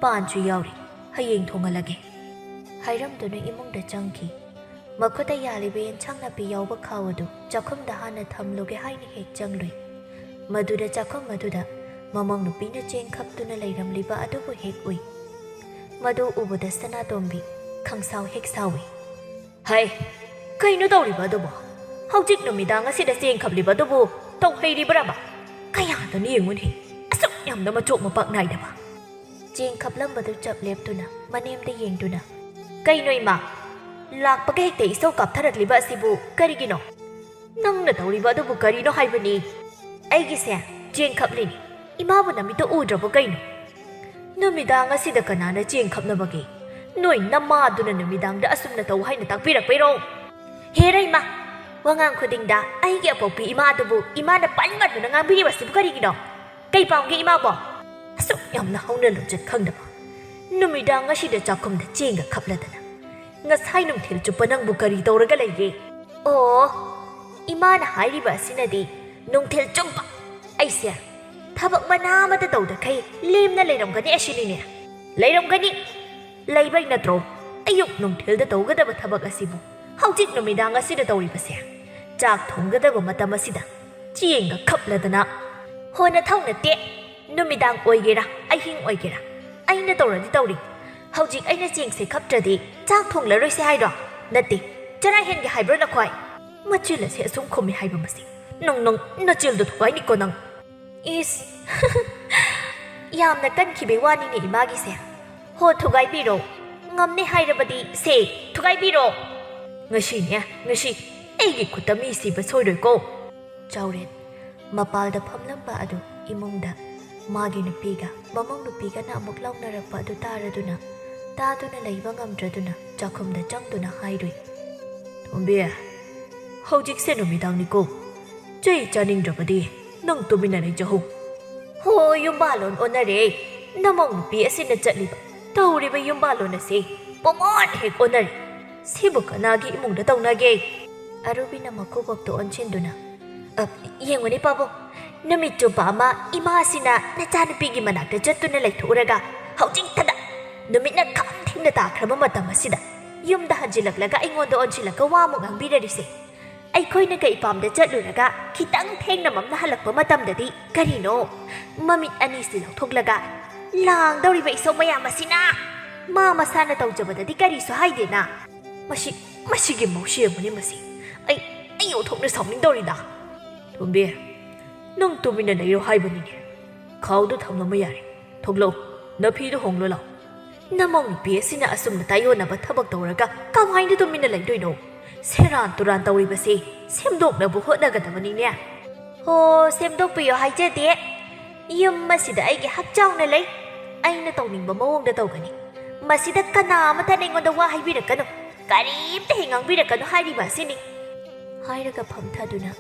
ꯄꯥꯟꯁꯨ ꯌꯥꯎꯔꯤ꯫ ꯍꯌꯦꯡ ꯊꯣꯡꯍꯜꯂꯒꯦ," ꯍꯥꯏꯔꯝꯗꯨꯅ ꯏꯃꯨꯡꯗ ꯆꯪꯈꯤ꯫ ꯃꯈꯨꯠꯇ ꯌꯥꯜꯂꯤꯕ ꯑꯦꯟꯁꯥꯡ ꯅꯥꯄꯤ ꯌꯥꯎꯕ ꯈꯥꯎ ꯑꯗꯨ ꯆꯥꯛꯈꯨꯝꯗ ꯍꯥꯟꯅ ꯊꯝꯂꯨꯒꯦ ꯍꯥꯏꯅ ꯍꯦꯛ ꯆꯪꯂꯨꯏ꯫ ꯃꯗꯨꯗ ꯆꯥꯛꯈꯨꯝ ꯑꯗꯨꯗ ꯃꯃꯧ ꯅꯨꯄꯤꯅ ꯆꯦꯡ ꯈꯞꯇꯨꯅ ꯂꯩꯔꯝꯂꯤꯕ ꯑꯗꯨꯕꯨ ꯍꯦꯛ ꯎꯏ꯫ ꯃꯗꯨ ꯎꯕꯗ ꯁꯅꯥꯇꯣꯝꯕꯤ ꯈꯪꯁꯥꯎ ꯍꯦꯛ ꯁꯥꯎꯏ꯫ "ꯍꯩ, ꯀꯩꯅꯣ ꯇꯧꯔꯤꯕ ꯑꯗꯨꯕꯨ? ꯍꯧꯖꯤꯛ ꯅꯨꯃꯤꯗꯥꯡ ꯑꯁꯤꯗ ꯆꯦꯡ ꯈꯞꯂꯤꯕ ꯑꯗꯨꯕꯨ ꯇꯧꯍꯩꯔꯤꯕ꯭ꯔꯕ? ꯀꯌꯥꯗꯅꯤ ꯌꯦꯡꯉꯨꯅꯦ, ꯑꯁꯨꯛ ꯌꯥꯝꯅ ꯃꯆꯣꯛ ꯃꯄꯥꯛ ꯅꯥꯏꯗꯕ!" ꯆꯦꯡ ꯈꯞꯂꯝꯕꯗꯨ ꯆꯞ ꯂꯦꯞꯇꯨꯅ ꯃꯅꯦꯝꯗ ꯌꯦꯡꯗꯨꯅ, "ꯀꯩꯅꯣ ꯏꯃꯥ? ꯂꯥꯛꯄꯒ ꯍꯦꯛꯇ ꯏꯁꯧ ꯀꯥꯞꯊꯔꯛꯂꯤꯕ ꯑꯁꯤꯕꯨ ꯀꯔꯤꯒꯤꯅꯣ?" ꯅꯪꯅ ꯇꯧꯔꯤꯕ ꯑꯗꯨꯕꯨ ꯀꯔꯤꯅꯣ ꯍꯥꯏꯕꯅꯤ? ꯑꯩꯒꯤꯁꯦ ꯆꯦꯡ ꯈꯞꯂꯤꯅꯤ꯫ ꯏꯃꯥꯕꯨ ꯅꯃꯤꯠꯇ ꯎꯗ꯭ꯔꯕꯣ ꯀꯩꯅꯣ? ꯅꯨꯃꯤꯗꯥꯡ ꯑꯁꯤꯗ ꯀꯅꯥꯅ ꯆꯦꯡ ꯈꯞꯅꯕꯒꯦ? ꯅꯣꯏ ꯅꯃꯥꯗꯨꯅ ꯅꯨꯃꯤꯗꯥꯡꯗ ꯑꯁꯨꯝꯅ ꯇꯧ ꯍꯥꯏꯅ ꯇꯥꯛꯄꯤꯔꯛꯄꯩꯔꯣ? ꯍꯦꯔ ꯏꯃꯥ, ꯋꯥꯉꯥꯡ ꯈꯨꯗꯤꯡꯗ ꯑꯩꯒꯤ ꯑꯄꯣꯛꯄꯤ ꯏꯃꯥꯗꯨꯕꯨ ꯏꯃꯥꯅ ꯄꯟꯃꯟꯗꯅ ꯉꯥꯡꯕꯤꯔꯤꯕꯁꯤꯕꯨ ꯀꯔꯤꯒꯤꯅꯣ? ꯀꯩ ꯄꯥꯝꯒꯦ ꯏꯃꯥꯕꯣ? ꯑꯁꯨꯛ ꯌꯥꯝꯅ ꯍꯧꯅ ꯂꯣꯟꯆꯠ ꯈꯪꯗꯕ꯫ ꯅꯨꯃꯤꯗꯥꯡ ꯑꯁꯤꯗ ꯆꯥꯛꯈꯨꯝꯗ ꯆꯦꯡꯒ ꯈꯞꯂꯗꯅ꯫ ꯉꯁꯥꯏ ꯅꯨꯡꯊꯤꯜ ꯆꯨꯞꯄ ꯅꯪꯕꯨ ꯀꯔꯤ ꯇꯧꯔꯒ ꯂꯩꯒꯦ? ꯑꯣ, ꯏꯃꯥꯅ ꯍꯥꯏꯔꯤꯕ ꯑꯁꯤꯅꯗꯤ ꯅꯨꯡꯊꯤꯜ ꯆꯨꯞꯄ ꯑꯩꯁꯦ ꯊꯕꯛ ꯃꯅꯥ ꯑꯃꯠꯇ ꯇꯧꯗꯈꯩ ꯂꯦꯝꯅ ꯂꯩꯔꯝꯒꯅꯤ ꯑꯁꯤꯅꯤꯅꯦ꯫ ꯂꯩꯔꯝꯒꯅꯤ꯫ ꯂꯩꯕꯩ ꯅꯠꯇ꯭ꯔꯣ ꯑꯌꯨꯛ ꯅꯨꯡꯊꯤꯜꯗ ꯇꯧꯒꯗꯕ ꯊꯕꯛ ꯑꯁꯤꯕꯨ ꯍꯧꯖꯤꯛ ꯅꯨꯃꯤꯗꯥꯡ ꯑꯁꯤꯗ ꯇꯧꯔꯤꯕꯁꯦ? ꯆꯥꯛ ꯊꯣꯡꯒꯗꯕ ꯃꯇꯝ ꯑꯁꯤꯗ ꯆꯦꯡꯒ ꯈꯞꯂꯗꯅ꯫ ꯍꯣ, ꯅꯊꯧ ꯅꯠꯇꯦ꯫ ꯅꯨꯃꯤꯗꯥꯡ ꯑꯣꯏꯒꯦꯔꯥ, ꯑꯍꯤꯡ ꯑꯣꯏꯒꯦꯔꯥ, ꯑꯩꯅ ꯇꯧꯔꯗꯤ ꯇꯧꯔꯤ꯫ ꯍꯧꯖꯤꯛ ꯑꯩꯅ ꯆꯦꯡꯁꯦ ꯈꯞꯇ꯭ꯔꯗꯤ ꯆꯥꯛ ꯊꯣꯡꯂꯔꯣꯏꯁꯦ ꯍꯥꯏꯔꯣ? ꯅꯠꯇꯦ, ꯆꯔꯥ ꯍꯦꯟꯒꯦ ꯍꯥꯏꯕ꯭ꯔꯣ ꯅꯈꯣꯏ? ꯃꯆꯤꯜ ꯑꯁꯦ ꯑꯁꯨꯝ ꯈꯨꯝꯃꯤ ꯍꯥꯏꯕ ꯃꯁꯤ꯫ ꯅꯪ, ꯅꯪ, ꯅꯆꯤꯜꯗꯣ ꯊꯨꯒꯥꯏꯅꯤꯀꯣ ꯅꯪ꯫ ꯏꯁ, ꯌꯥꯝꯅ ꯀꯟꯈꯤꯕꯩ ꯋꯥꯅꯤꯅꯦ ꯏꯃꯥꯒꯤꯁꯦ꯫ ꯍꯣ, ꯊꯨꯒꯥꯏꯕꯤꯔꯣ꯫ ꯉꯝꯅꯤ ꯍꯥꯏꯔꯕꯗꯤ ꯁꯦ, ꯊꯨꯒꯥꯏꯕꯤꯔꯣ꯫ ꯉꯁꯤꯅꯦ, ꯉꯁꯤ ꯑꯩꯒꯤ ꯈꯨꯠꯇ ꯃꯤ ꯁꯤꯕ ꯁꯣꯏꯔꯣꯏꯀꯣ꯫ ꯆꯥꯎꯔꯦꯟ ꯃꯄꯥꯜꯗ ꯐꯝꯂꯝꯕ ꯑꯗꯨ ꯏꯃꯨꯡꯗ ꯃꯥꯒꯤ ꯅꯨꯄꯤꯒ ꯃꯃꯧ ꯅꯨꯄꯤꯒꯅ ꯑꯃꯨꯛ ꯂꯥꯎꯅꯔꯛꯄ ꯑꯗꯨ ꯇꯥꯔꯗꯨꯅ, ꯇꯥꯗꯨꯅ ꯂꯩꯕ ꯉꯝꯗ꯭ꯔꯗꯨꯅ ꯆꯥꯛꯈꯨꯝꯗ ꯆꯪꯗꯨꯅ ꯍꯥꯏꯔꯨꯏ꯫ ꯇꯣꯝꯕꯤ, ꯍꯧꯖꯤꯛꯁꯦ ꯅꯨꯃꯤꯗꯥꯡꯅꯤꯀꯣ꯫ ꯆꯩ ꯆꯥꯅꯤꯡꯗ꯭ꯔꯕꯗꯤ ꯅꯪ ꯇꯨꯃꯤꯟꯅ ꯂꯩꯖꯍꯧ꯫ ꯍꯣ, ꯌꯨꯝꯕꯥꯂꯣꯟ ꯑꯣꯟꯅꯔꯦ꯫ ꯅꯃꯧ ꯅꯨꯄꯤ ꯑꯁꯤꯅ ꯆꯠꯂꯤꯕ, ꯇꯧꯔꯤꯕ ꯌꯨꯝꯕꯥꯂꯣꯟ ꯑꯁꯤ ꯄꯨꯡꯑꯣꯟ ꯍꯦꯛ ꯑꯣꯟꯅꯔꯦ꯫ ꯁꯤꯕꯨ ꯀꯅꯥꯒꯤ ꯏꯃꯨꯡꯗ ꯇꯧꯅꯒꯦ? ꯑꯔꯨꯕꯤꯅ ꯃꯀꯨꯕꯣꯛꯇ ꯑꯣꯟꯁꯤꯟꯗꯨꯅ, "ꯑ, ꯌꯦꯡꯉꯨꯅꯦ ꯄꯥꯕꯨꯡ, ꯅꯨꯃꯤꯠ ꯆꯨꯞꯄ ꯑꯃ ꯏꯃꯥ ꯑꯁꯤꯅ ꯅꯆꯥꯅꯨꯄꯤꯒꯤ ꯃꯅꯥꯛꯇ ꯆꯠꯇꯨꯅ ꯂꯩꯊꯣꯛꯎꯔꯒ ꯍꯧꯖꯤꯛꯇꯗ ꯅꯨꯃꯤꯠꯅ ꯈꯝ ꯊꯦꯡꯅ ꯇꯥꯈ꯭ꯔꯕ ꯃꯇꯝ ꯑꯁꯤꯗ ꯌꯨꯝꯗ ꯍꯟꯖꯤꯜꯂꯛꯂꯒ ꯑꯩꯉꯣꯟꯗ ꯑꯣꯟꯁꯤꯜꯂꯒ ꯋꯥ ꯑꯃꯨꯛ ꯉꯥꯡꯕꯤꯔꯔꯤꯁꯦ꯫ ꯑꯩꯈꯣꯏꯅ ꯀꯩ ꯄꯥꯝꯗ ꯆꯠꯂꯨꯔꯒ ꯈꯤꯇꯪ ꯊꯦꯡꯅ ꯃꯝꯅ ꯍꯜꯂꯛꯄ ꯃꯇꯝꯗꯗꯤ ꯀꯔꯤꯅꯣ? ꯃꯃꯤꯠ ꯑꯅꯤꯁꯤ ꯂꯧꯊꯣꯛꯂꯒ ꯂꯥꯡꯗꯧꯔꯤꯕ ꯏꯁꯧ ꯃꯌꯥꯝ ꯑꯁꯤꯅ? ꯃꯥ ꯃꯁꯥꯅ ꯇꯧꯖꯕꯗꯗꯤ ꯀꯔꯤꯁꯨ ꯍꯥꯏꯗꯦꯅ꯫ ꯃꯁꯤ, ꯃꯁꯤꯒꯤ ꯃꯧꯁꯤ ꯌꯦꯡꯉꯨꯅꯦ ꯃꯁꯤ꯫ ꯑꯩ, ꯑꯩ ꯑꯣꯟꯊꯣꯛꯅ ꯁꯥꯎꯅꯤꯡꯗꯧꯔꯤꯗ꯫ ꯇꯣꯝꯕꯤ, ꯅꯪ ꯇꯨꯃꯤꯟꯅ ꯂꯩꯌꯣ ꯍꯥꯏꯕꯅꯤꯅꯦ꯫ ꯈꯥꯎꯗꯨ ꯊꯝꯂꯝꯕ ꯌꯥꯔꯦ꯫ ꯊꯣꯛꯂꯛꯎ, ꯅꯐꯤꯗꯨ ꯍꯣꯡꯂꯣ ꯂꯥꯎ꯫ ꯅꯃꯧ ꯅꯨꯄꯤ ꯑꯁꯤꯅ ꯑꯁꯨꯝꯅ ꯇꯥꯏꯑꯣꯟꯅꯕ ꯊꯕꯛ ꯇꯧꯔꯒ ꯀꯃꯥꯏꯅ ꯇꯨꯃꯤꯟꯅ ꯂꯩꯗꯣꯏꯅꯣ? ꯁꯦꯔꯥꯟ ꯇꯨꯔꯥꯟ ꯇꯧꯔꯤꯕꯁꯤ ꯁꯦꯝꯗꯣꯛꯅꯕ ꯍꯣꯠꯅꯒꯗꯕꯅꯤꯅꯦ꯫ ꯍꯣ, ꯁꯦꯝꯗꯣꯛꯄꯤꯌꯣ ꯍꯥꯏꯖꯗꯦ꯫ ꯌꯨꯝ ꯑꯁꯤꯗ ꯑꯩꯒꯤ ꯍꯛꯆꯥꯡꯅ ꯂꯩ꯫ ꯑꯩꯅ ꯇꯧꯅꯤꯡꯕ ꯃꯑꯣꯡꯗ ꯇꯧꯒꯅꯤ꯫ ꯃꯁꯤꯗ ꯀꯅꯥ ꯑꯃꯠꯇꯅ ꯑꯩꯉꯣꯟꯗ ꯋꯥ ꯍꯥꯏꯕꯤꯔꯛꯀꯅꯨ, ꯀꯔꯤꯝꯇ ꯍꯦꯛ ꯉꯥꯡꯕꯤꯔꯛꯀꯅꯨ ꯍꯥꯏꯔꯤꯕ ꯑꯁꯤꯅꯤ꯫ ꯍꯥꯏꯔꯒ ꯐꯝꯊꯗꯨꯅ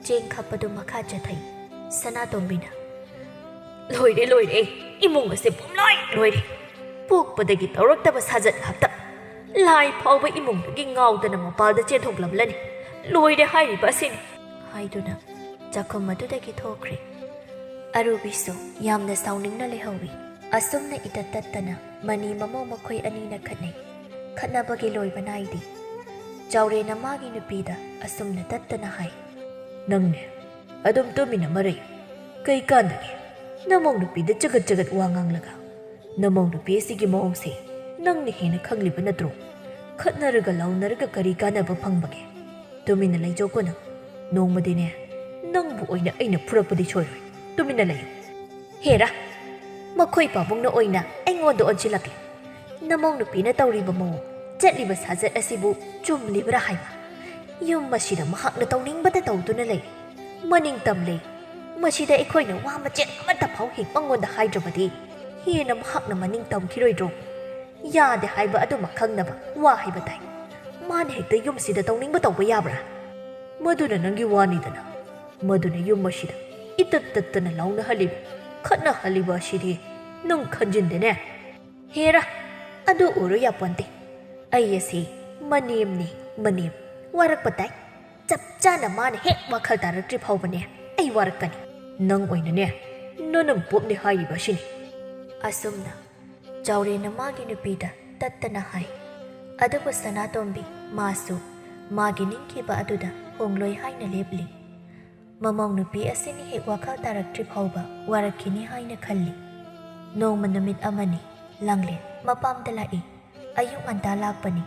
ꯆꯦꯡ ꯈꯞꯄꯗꯨ ꯃꯈꯥ ꯆꯠꯊꯩ꯫ ꯁꯅꯥꯇꯣꯝꯕꯤꯅ, "ꯂꯣꯏꯔꯦ, ꯂꯣꯏꯔꯦ, ꯏꯃꯨꯡ ꯑꯁꯦ ꯄꯨꯝꯂꯣꯏ ꯂꯣꯏꯔꯦ꯫ ꯄꯣꯛꯄꯗꯒꯤ ꯇꯧꯔꯛꯇꯕ ꯁꯥꯖꯠ ꯉꯥꯛꯇ꯫ ꯂꯥꯏ ꯐꯥꯎꯕ ꯏꯃꯨꯡꯗꯒꯤ ꯉꯥꯎꯗꯅ ꯃꯄꯥꯜꯗ ꯆꯦꯟꯊꯣꯛꯂꯝꯂꯅꯤ꯫ ꯂꯣꯏꯔꯦ ꯍꯥꯏꯔꯤꯕ ꯑꯁꯤꯅꯤ," ꯍꯥꯏꯗꯨꯅ ꯆꯥꯛꯈꯨꯝ ꯑꯗꯨꯗꯒꯤ ꯊꯣꯛꯈ꯭ꯔꯦ꯫ ꯑꯔꯨꯕꯤꯁꯨ ꯌꯥꯝꯅ ꯁꯥꯎꯅꯤꯡꯅ ꯂꯩꯍꯧꯏ꯫ ꯑꯁꯨꯝꯅ ꯏꯇꯠ ꯇꯠꯇꯅ ꯃꯅꯤ ꯃꯃꯧ ꯃꯈꯣꯏ ꯑꯅꯤꯅ ꯈꯠꯅꯩ꯫ ꯈꯠꯅꯕꯒꯤ ꯂꯣꯏꯕ ꯅꯥꯏꯗꯦ꯫ ꯆꯥꯎꯔꯦꯟꯅ ꯃꯥꯒꯤ ꯅꯨꯄꯤꯗ ꯑꯁꯨꯝꯅ ꯇꯠꯇꯅ ꯍꯥꯏ, "ꯅꯪꯅꯦ, ꯑꯗꯨꯝ ꯇꯨꯃꯤꯟꯅ ꯃꯔꯩ꯫ ꯀꯩ ꯀꯥꯟꯗꯒꯦ? ꯅꯃꯧ ꯅꯨꯄꯤꯗ ꯆꯒꯠ ꯆꯒꯠ ꯋꯥ ꯉꯥꯡꯂꯒ꯫ ꯅꯃꯧ ꯅꯨꯄꯤ ꯑꯁꯤꯒꯤ ꯃꯑꯣꯡꯁꯦ ꯅꯪꯅ ꯍꯦꯟꯅ ꯈꯪꯂꯤꯕ ꯅꯠꯇ꯭ꯔꯣ? ꯈꯠꯅꯔꯒ ꯂꯥꯎꯅꯔꯒ ꯀꯔꯤ ꯀꯥꯟꯅꯕ ꯐꯪꯕꯒꯦ? ꯇꯨꯃꯤꯟꯅ ꯂꯩꯖꯧꯀꯣ ꯅꯪ꯫ ꯅꯣꯡꯃꯗꯤꯅꯦ, ꯅꯪꯕꯨ ꯑꯣꯏꯅ ꯑꯩꯅ ꯐꯨꯔꯛꯄꯗꯤ ꯁꯣꯏꯔꯣꯏ꯫ ꯇꯨꯃꯤꯟꯅ ꯂꯩꯌꯨ꯫" ꯍꯦꯔꯥ, ꯃꯈꯣꯏ ꯄꯥꯕꯨꯡꯅ ꯑꯣꯏꯅ ꯑꯩꯉꯣꯟꯗ ꯑꯣꯟꯁꯤꯜꯂꯛꯂꯤ꯫ ꯅꯃꯧ ꯅꯨꯄꯤꯅ ꯇꯧꯔꯤꯕ ꯃꯑꯣꯡ, ꯆꯠꯂꯤꯕ ꯁꯥꯖꯠ ꯑꯁꯤꯕꯨ ꯆꯨꯝꯂꯤꯕ꯭ꯔꯥ ꯍꯥꯏꯕ? ꯌꯨꯝ ꯑꯁꯤꯗ ꯃꯍꯥꯛꯅ ꯇꯧꯅꯤꯡꯕꯇ ꯇꯧꯗꯨꯅ ꯂꯩ꯫ ꯃꯅꯤꯡꯇꯝ ꯂꯩ꯫ ꯃꯁꯤꯗ ꯑꯩꯈꯣꯏꯅ ꯋꯥ ꯃꯆꯦꯠ ꯑꯃꯠꯇ ꯐꯥꯎ ꯍꯦꯛ ꯃꯉꯣꯟꯗ ꯍꯥꯏꯗ꯭ꯔꯕꯗꯤ ꯍꯦꯟꯅ ꯃꯍꯥꯛꯅ ꯃꯅꯤꯡ ꯇꯝꯈꯤꯔꯣꯏꯗ꯭ꯔꯣ? ꯌꯥꯗꯦ ꯍꯥꯏꯕ ꯑꯗꯨꯃ ꯈꯪꯅꯕ ꯋꯥ ꯍꯥꯏꯕ ꯇꯥꯏ꯫ ꯃꯥꯅ ꯍꯦꯛꯇ ꯌꯨꯝꯁꯤꯗ ꯇꯧꯅꯤꯡꯕ ꯇꯧꯕ ꯌꯥꯕ꯭ꯔꯥ? ꯃꯗꯨꯅ ꯅꯪꯒꯤ ꯋꯥꯅꯤꯗꯅ꯫ ꯃꯗꯨꯅ ꯌꯨꯝ ꯑꯁꯤꯗ ꯏꯇꯠ ꯇꯠꯇꯅ ꯂꯥꯎꯅꯍꯜꯂꯤꯕ, ꯈꯠꯅꯍꯜꯂꯤꯕ ꯑꯁꯤꯗꯤ ꯅꯪ ꯈꯟꯖꯤꯟꯗꯦꯅꯦ꯫ ꯍꯦꯔꯥ, ꯑꯗꯨ ꯎꯔꯨ ꯌꯥꯄꯣꯟꯇꯦ꯫ ꯑꯩ ꯑꯁꯤ ꯃꯅꯦꯝꯅꯤ, ꯃꯅꯦꯝ꯫ ꯋꯥꯔꯛꯄ ꯇꯥꯏ꯫ ꯆꯞ ꯆꯥꯅ ꯃꯥꯅ ꯍꯦꯛ ꯋꯥꯈꯜ ꯇꯥꯔꯛꯇ꯭ꯔꯤ ꯐꯥꯎꯕꯅꯦ ꯑꯩ ꯋꯥꯔꯛꯀꯅꯤ꯫ ꯅꯪ ꯑꯣꯏꯅꯅꯦ, ꯅꯅꯝꯄꯣꯛꯅꯦ ꯍꯥꯏꯔꯤꯕ ꯑꯁꯤꯅꯤ꯫ ꯑꯁꯨꯝꯅ ꯆꯥꯎꯔꯦꯟꯅ ꯃꯥꯒꯤ ꯅꯨꯄꯤꯗ ꯇꯠꯇꯅ ꯍꯥꯏ꯫ ꯑꯗꯨꯕꯨ ꯁꯅꯥꯇꯣꯝꯕꯤ ꯃꯥꯁꯨ ꯃꯥꯒꯤ ꯅꯤꯡꯈꯤꯕ ꯑꯗꯨꯗ ꯍꯣꯡꯂꯣꯏ ꯍꯥꯏꯅ ꯂꯦꯞꯂꯤ꯫ ꯃꯃꯧ ꯅꯨꯄꯤ ꯑꯁꯤꯅ ꯍꯦꯛ ꯋꯥꯈꯜ ꯇꯥꯔꯛꯇ꯭ꯔꯤ ꯐꯥꯎꯕ ꯋꯥꯔꯛꯈꯤꯅꯤ ꯍꯥꯏꯅ ꯈꯜꯂꯤ꯫ ꯅꯣꯡꯃ ꯅꯨꯃꯤꯠ ꯑꯃꯅꯤ, ꯂꯥꯡꯂꯦꯟ ꯃꯄꯥꯝꯗ ꯂꯥꯛꯏ꯫ ꯑꯌꯨꯛ ꯉꯟꯇꯥ ꯂꯥꯛꯄꯅꯤ꯫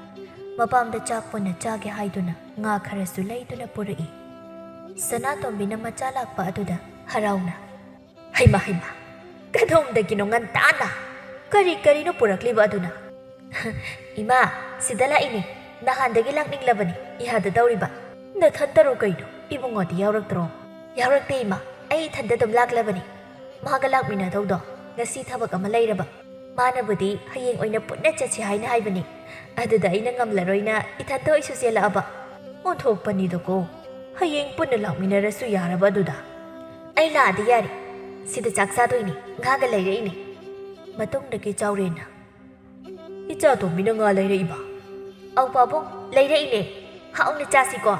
ꯃꯄꯥꯝꯗ ꯆꯥꯛ ꯄꯨꯟꯅ ꯆꯥꯒꯦ ꯍꯥꯏꯗꯨꯅ ꯉꯥ ꯈꯔꯁꯨ ꯂꯩꯗꯨꯅ ꯄꯨꯔꯛꯏ꯫ ꯁꯅꯥꯇꯣꯝꯕꯤꯅ ꯃꯆꯥ ꯂꯥꯛꯄ ꯑꯗꯨꯗ ꯍꯔꯥꯎꯅ, "ꯍꯩꯃꯥ, ꯍꯩꯃꯥ, ꯀꯗꯣꯝꯗꯒꯤꯅꯣ ꯉꯟꯇꯥꯅ? ꯀꯔꯤ ꯀꯔꯤꯅꯣ ꯄꯨꯔꯛꯂꯤꯕ ꯑꯗꯨꯅ?" "ꯏꯃꯥ, ꯁꯤꯗ ꯂꯥꯛꯏꯅꯦ꯫ ꯅꯍꯥꯟꯗꯒꯤ ꯂꯥꯛꯅꯤꯡꯂꯕꯅꯤ꯫ ꯏꯍꯥꯗ ꯇꯧꯔꯤꯕ? ꯅꯊꯟꯇꯔꯣ ꯀꯩꯅꯣ? ꯏꯕꯨꯡꯉꯣꯗꯤ ꯌꯥꯎꯔꯛꯇ꯭ꯔꯣ? ꯌꯥꯎꯔꯛꯇꯦ ꯏꯃꯥ, ꯑꯩ ꯏꯊꯟꯇ ꯑꯗꯨꯝ ꯂꯥꯛꯂꯕꯅꯤ꯫ ꯃꯥꯒ ꯂꯥꯛꯃꯤꯟꯅꯗꯧꯗꯣ ꯉꯁꯤ ꯊꯕꯛ ꯑꯃ ꯂꯩꯔꯕ꯫ ꯃꯥꯅꯕꯨꯗꯤ ꯍꯌꯦꯡ ꯑꯣꯏꯅ ꯄꯨꯟꯅ ꯆꯠꯁꯤ ꯍꯥꯏꯅ ꯍꯥꯏꯕꯅꯤ꯫ ꯑꯗꯨꯗ ꯑꯩꯅ ꯉꯝꯂꯔꯣꯏꯅ ꯏꯊꯟꯇ ꯑꯣꯏꯁꯨ ꯆꯦꯜꯂꯛꯑꯕ꯫ ꯑꯣꯟꯊꯣꯛꯄꯅꯤꯗꯀꯣ꯫ ꯍꯌꯦꯡ ꯄꯨꯟꯅ ꯂꯥꯛꯃꯤꯟꯅꯔꯁꯨ ꯌꯥꯔꯕ ꯑꯗꯨꯗ꯫ ꯑꯩ ꯂꯥꯛꯑꯗꯤ ꯌꯥꯔꯦ꯫ ꯁꯤꯗ ꯆꯥꯛ ꯆꯥꯗꯣꯏꯅꯤ꯫ ꯉꯥꯒ ꯂꯩꯔꯛꯏꯅꯦ꯫ ꯃꯇꯨꯡꯗꯒꯤ ꯆꯥꯎꯔꯦꯟꯅ, "ꯏꯆꯥ ꯇꯣꯝꯕꯤꯅ ꯉꯥ ꯂꯩꯔꯛꯏꯕ?" "ꯑꯧ ꯄꯥꯕꯨꯡ, ꯂꯩꯔꯛꯏꯅꯦ꯫ ꯍꯥꯎꯅ ꯆꯥꯁꯤꯀꯣ?"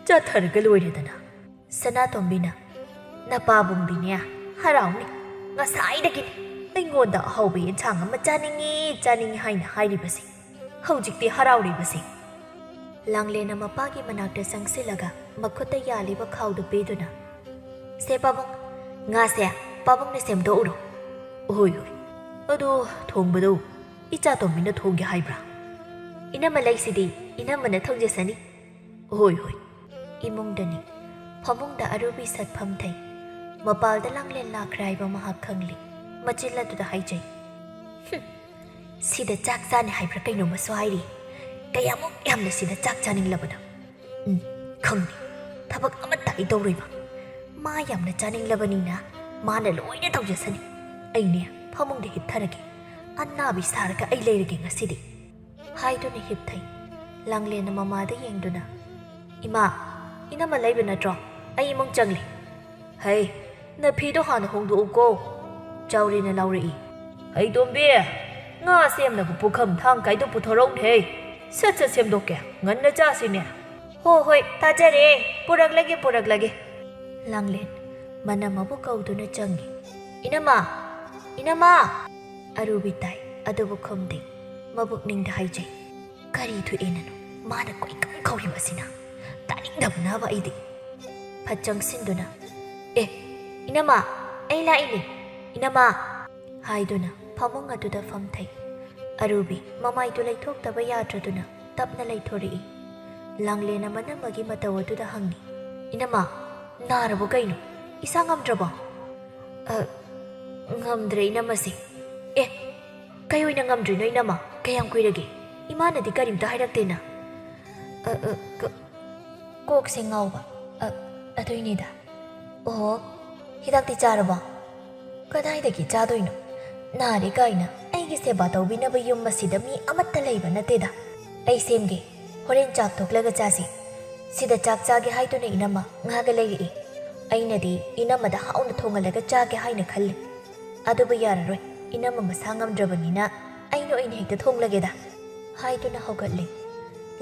"ꯆꯥꯊꯔꯒ ꯂꯣꯏꯔꯦꯗꯅ꯫" ꯁꯅꯥꯇꯣꯝꯕꯤꯅ, "ꯅꯄꯥꯕꯨꯡꯗꯤꯅꯦ ꯍꯔꯥꯎꯅꯤ꯫ ꯉꯁꯥꯏꯗꯒꯤꯅꯤ ꯑꯩꯉꯣꯟꯗ ꯑꯍꯥꯎꯕ ꯌꯦꯟꯁꯥꯡ ꯑꯃ ꯆꯥꯅꯤꯡꯉꯤ, ꯆꯥꯅꯤꯡꯉꯤ ꯍꯥꯏꯅ ꯍꯥꯏꯔꯤꯕꯁꯦ꯫ ꯍꯧꯖꯤꯛꯇꯤ ꯍꯔꯥꯎꯔꯤꯕꯁꯦ꯫" ꯂꯥꯡꯂꯦꯟꯅ ꯃꯄꯥꯒꯤ ꯃꯅꯥꯛꯇ ꯆꯪꯁꯤꯜꯂꯒ ꯃꯈꯨꯠꯇ ꯌꯥꯜꯂꯤꯕ ꯈꯥꯎꯗꯨ ꯄꯤꯗꯨꯅ, "ꯁꯦ ꯄꯥꯕꯨꯡ, ꯉꯥꯁꯦ ꯄꯥꯕꯨꯡꯅ ꯁꯦꯝꯗꯣꯛꯎꯔꯣ꯫" "ꯍꯣꯏ, ꯍꯣꯏ꯫ ꯑꯗꯣ ꯊꯣꯡꯕꯗꯣ ꯏꯆꯥ ꯇꯣꯝꯕꯤꯅ ꯊꯣꯡꯒꯦ ꯍꯥꯏꯕ꯭ꯔꯥ?" "ꯏꯅꯝꯃ ꯂꯩꯁꯤꯗꯤ, ꯏꯅꯝꯃꯅ ꯊꯣꯡꯖꯁꯅꯤ꯫" "ꯍꯣꯏ, ꯍꯣꯏ꯫" ꯏꯃꯨꯡꯗꯅꯤ꯫ ꯐꯃꯨꯡꯗ ꯑꯔꯨꯕꯤ ꯁꯠꯐꯝ ꯊꯩ꯫ ꯃꯄꯥꯜꯗ ꯂꯥꯡꯂꯦꯟ ꯂꯥꯛꯈ꯭ꯔꯦ ꯍꯥꯏꯕ ꯃꯍꯥꯛ ꯈꯪꯂꯤ꯫ ꯃꯆꯤꯟ ꯑꯗꯨꯗ ꯍꯥꯏꯖꯩ, "ꯍꯨꯝ, ꯁꯤꯗ ꯆꯥꯛ ꯆꯥꯅꯤ ꯍꯥꯏꯕ꯭ꯔꯥ ꯀꯩꯅꯣꯝꯃꯁꯨ ꯍꯥꯏꯔꯤ꯫ ꯀꯌꯥꯃꯨꯛ ꯌꯥꯝꯅ ꯁꯤꯗ ꯆꯥꯛ ꯆꯥꯅꯤꯡꯂꯕꯅꯣ? ꯎꯝ, ꯈꯪꯅꯤ꯫ ꯊꯕꯛ ꯑꯃꯠꯇ ꯑꯩ ꯇꯧꯔꯣꯏꯕ꯫ ꯃꯥ ꯌꯥꯝꯅ ꯆꯥꯅꯤꯡꯂꯕꯅꯤꯅ ꯃꯥꯅ ꯂꯣꯏꯅ ꯇꯧꯖꯁꯅꯤ꯫ ꯑꯩꯅꯦ ꯐꯃꯨꯡꯗ ꯍꯤꯞꯊꯔꯒꯦ꯫ ꯑꯅꯥꯕꯤ ꯁꯥꯔꯒ ꯑꯩ ꯂꯩꯔꯒꯦ ꯉꯁꯤꯗꯤ꯫" ꯍꯥꯏꯗꯨꯅ ꯍꯤꯞꯊꯩ꯫ ꯂꯥꯡꯂꯦꯟꯅ ꯃꯃꯥꯗ ꯌꯦꯡꯗꯨꯅ, "ꯏꯃꯥ, ꯏꯅꯝꯃ ꯂꯩꯕ ꯅꯠꯇ꯭ꯔꯣ? ꯑꯩ ꯏꯃꯨꯡ ꯆꯪꯂꯤ꯫" "ꯍꯩ, ꯅꯐꯤꯗꯣ ꯍꯥꯟꯅ ꯍꯣꯡꯗꯣꯛꯎꯀꯣ꯫ ꯆꯥꯎꯔꯦꯟꯅ ꯂꯥꯎꯔꯛꯏ꯫ "ꯍꯩ ꯇꯣꯝꯕꯤ, ꯉꯥ ꯁꯦꯝꯅꯕ ꯄꯨꯈꯝ ꯊꯥꯡ ꯀꯥꯏꯗꯣ ꯄꯨꯊꯣꯔꯛꯎꯅꯦꯍꯦ꯫ ꯁꯠ ꯁꯠ ꯁꯦꯝꯗꯣꯛꯀꯦ, ꯉꯟꯅ ꯆꯥꯁꯤꯅꯦ꯫" "ꯍꯣ ꯍꯣꯏ, ꯇꯥꯖꯔꯦ꯫ ꯄꯨꯔꯛꯂꯒꯦ, ꯄꯨꯔꯛꯂꯒꯦ꯫" ꯂꯥꯡꯂꯦꯟ ꯃꯅꯝ ꯑꯃꯨꯛ ꯀꯧꯗꯨꯅ ꯆꯪꯏ꯫ "ꯏꯅꯝꯃ! ꯏꯅꯝꯃ!" ꯑꯔꯨꯕꯤ ꯇꯥꯏ, ꯑꯗꯨꯕꯨ ꯈꯨꯝꯗꯦ꯫ ꯃꯕꯨꯛꯅꯤꯡꯗ ꯍꯥꯏꯖꯩ, "ꯀꯔꯤ ꯊꯣꯛꯑꯦꯅꯅꯣ ꯃꯥꯅ ꯀꯣꯏꯀꯪ ꯀꯧꯔꯤꯕ ꯑꯁꯤꯅ? ꯇꯥꯅꯤꯡꯗꯕꯅꯕ ꯑꯩꯗꯤ꯫" ꯐꯠ ꯆꯪꯁꯤꯟꯗꯨꯅ, "ꯑꯦ, ꯏꯅꯝꯃ, ꯑꯩ ꯂꯥꯛꯏꯅꯦ, ꯏꯅꯝꯃ!" ꯍꯥꯏꯗꯨꯅ ꯐꯃꯨꯡ ꯑꯗꯨꯗ ꯐꯝꯊꯩ꯫ ꯑꯔꯨꯕꯤ ꯃꯃꯥꯏꯗꯨ ꯂꯩꯊꯣꯛꯇꯕ ꯌꯥꯗ꯭ꯔꯗꯨꯅ ꯇꯞꯅ ꯂꯩꯊꯣꯔꯛꯏ꯫ ꯂꯥꯡꯂꯦꯟꯅ ꯃꯅꯝꯃꯒꯤ ꯃꯇꯧ ꯑꯗꯨꯗ ꯍꯪꯉꯤ, "ꯏꯅꯝꯃ, ꯅꯥꯔꯕꯣ ꯀꯩꯅꯣ? ꯏꯁꯥ ꯉꯝꯗ꯭ꯔꯕꯣ?" "ꯑ, ꯉꯝꯗ꯭ꯔꯦ ꯏꯅꯝꯃꯁꯦ꯫" "ꯑꯦ, ꯀꯩ ꯑꯣꯏꯅ ꯉꯝꯗ꯭ꯔꯤꯅꯣ ꯏꯅꯝꯃ? ꯀꯌꯥꯝ ꯀꯨꯏꯔꯒꯦ?" ꯏꯃꯥꯅꯗꯤ ꯀꯔꯤꯝꯇ ꯍꯥꯏꯔꯛꯇꯦꯅ꯫ "ꯑ, ꯑ, ꯀ-, ꯀꯣꯛꯁꯦ ꯉꯥꯎꯕ꯫ ꯑ, ꯑꯗꯨꯏꯅꯤꯗ꯫ ꯑꯣꯍꯣ, ꯍꯤꯗꯥꯛꯇꯤ ꯆꯥꯔꯕꯣ?" "ꯀꯗꯥꯏꯗꯒꯤ ꯆꯥꯗꯣꯏꯅꯣ? ꯅꯥꯔꯦ ꯀꯥꯏꯅ ꯑꯩꯒꯤ ꯁꯦꯕꯥ ꯇꯧꯕꯤꯅꯕ ꯌꯨꯝ ꯑꯁꯤꯗ ꯃꯤ ꯑꯃꯠꯇ ꯂꯩꯕ ꯅꯠꯇꯦꯗ꯫ ꯑꯩ ꯁꯦꯝꯒꯦ, ꯍꯣꯔꯦꯟ ꯆꯥꯛ ꯇꯣꯛꯂꯒ ꯆꯥꯁꯤ꯫ ꯁꯤꯗ ꯆꯥꯛ ꯆꯥꯒꯦ ꯍꯥꯏꯗꯨꯅ ꯏꯅꯝꯃ ꯉꯥꯒ ꯂꯩꯔꯛꯏ꯫ ꯑꯩꯅꯗꯤ ꯏꯅꯝꯃꯗ ꯍꯥꯎꯅ ꯊꯣꯡꯍꯜꯂꯒ ꯆꯥꯒꯦ ꯍꯥꯏꯅ ꯈꯜꯂꯤ꯫ ꯑꯗꯨꯕꯨ ꯌꯥꯔꯔꯣꯏ, ꯏꯅꯝꯃ ꯃꯁꯥ ꯉꯝꯗ꯭ꯔꯕꯅꯤꯅ ꯑꯩꯅ ꯑꯣꯏꯅ ꯍꯦꯛꯇ ꯊꯣꯡꯂꯒꯦꯗ" ꯍꯥꯏꯗꯨꯅ ꯍꯧꯒꯠꯂꯦ꯫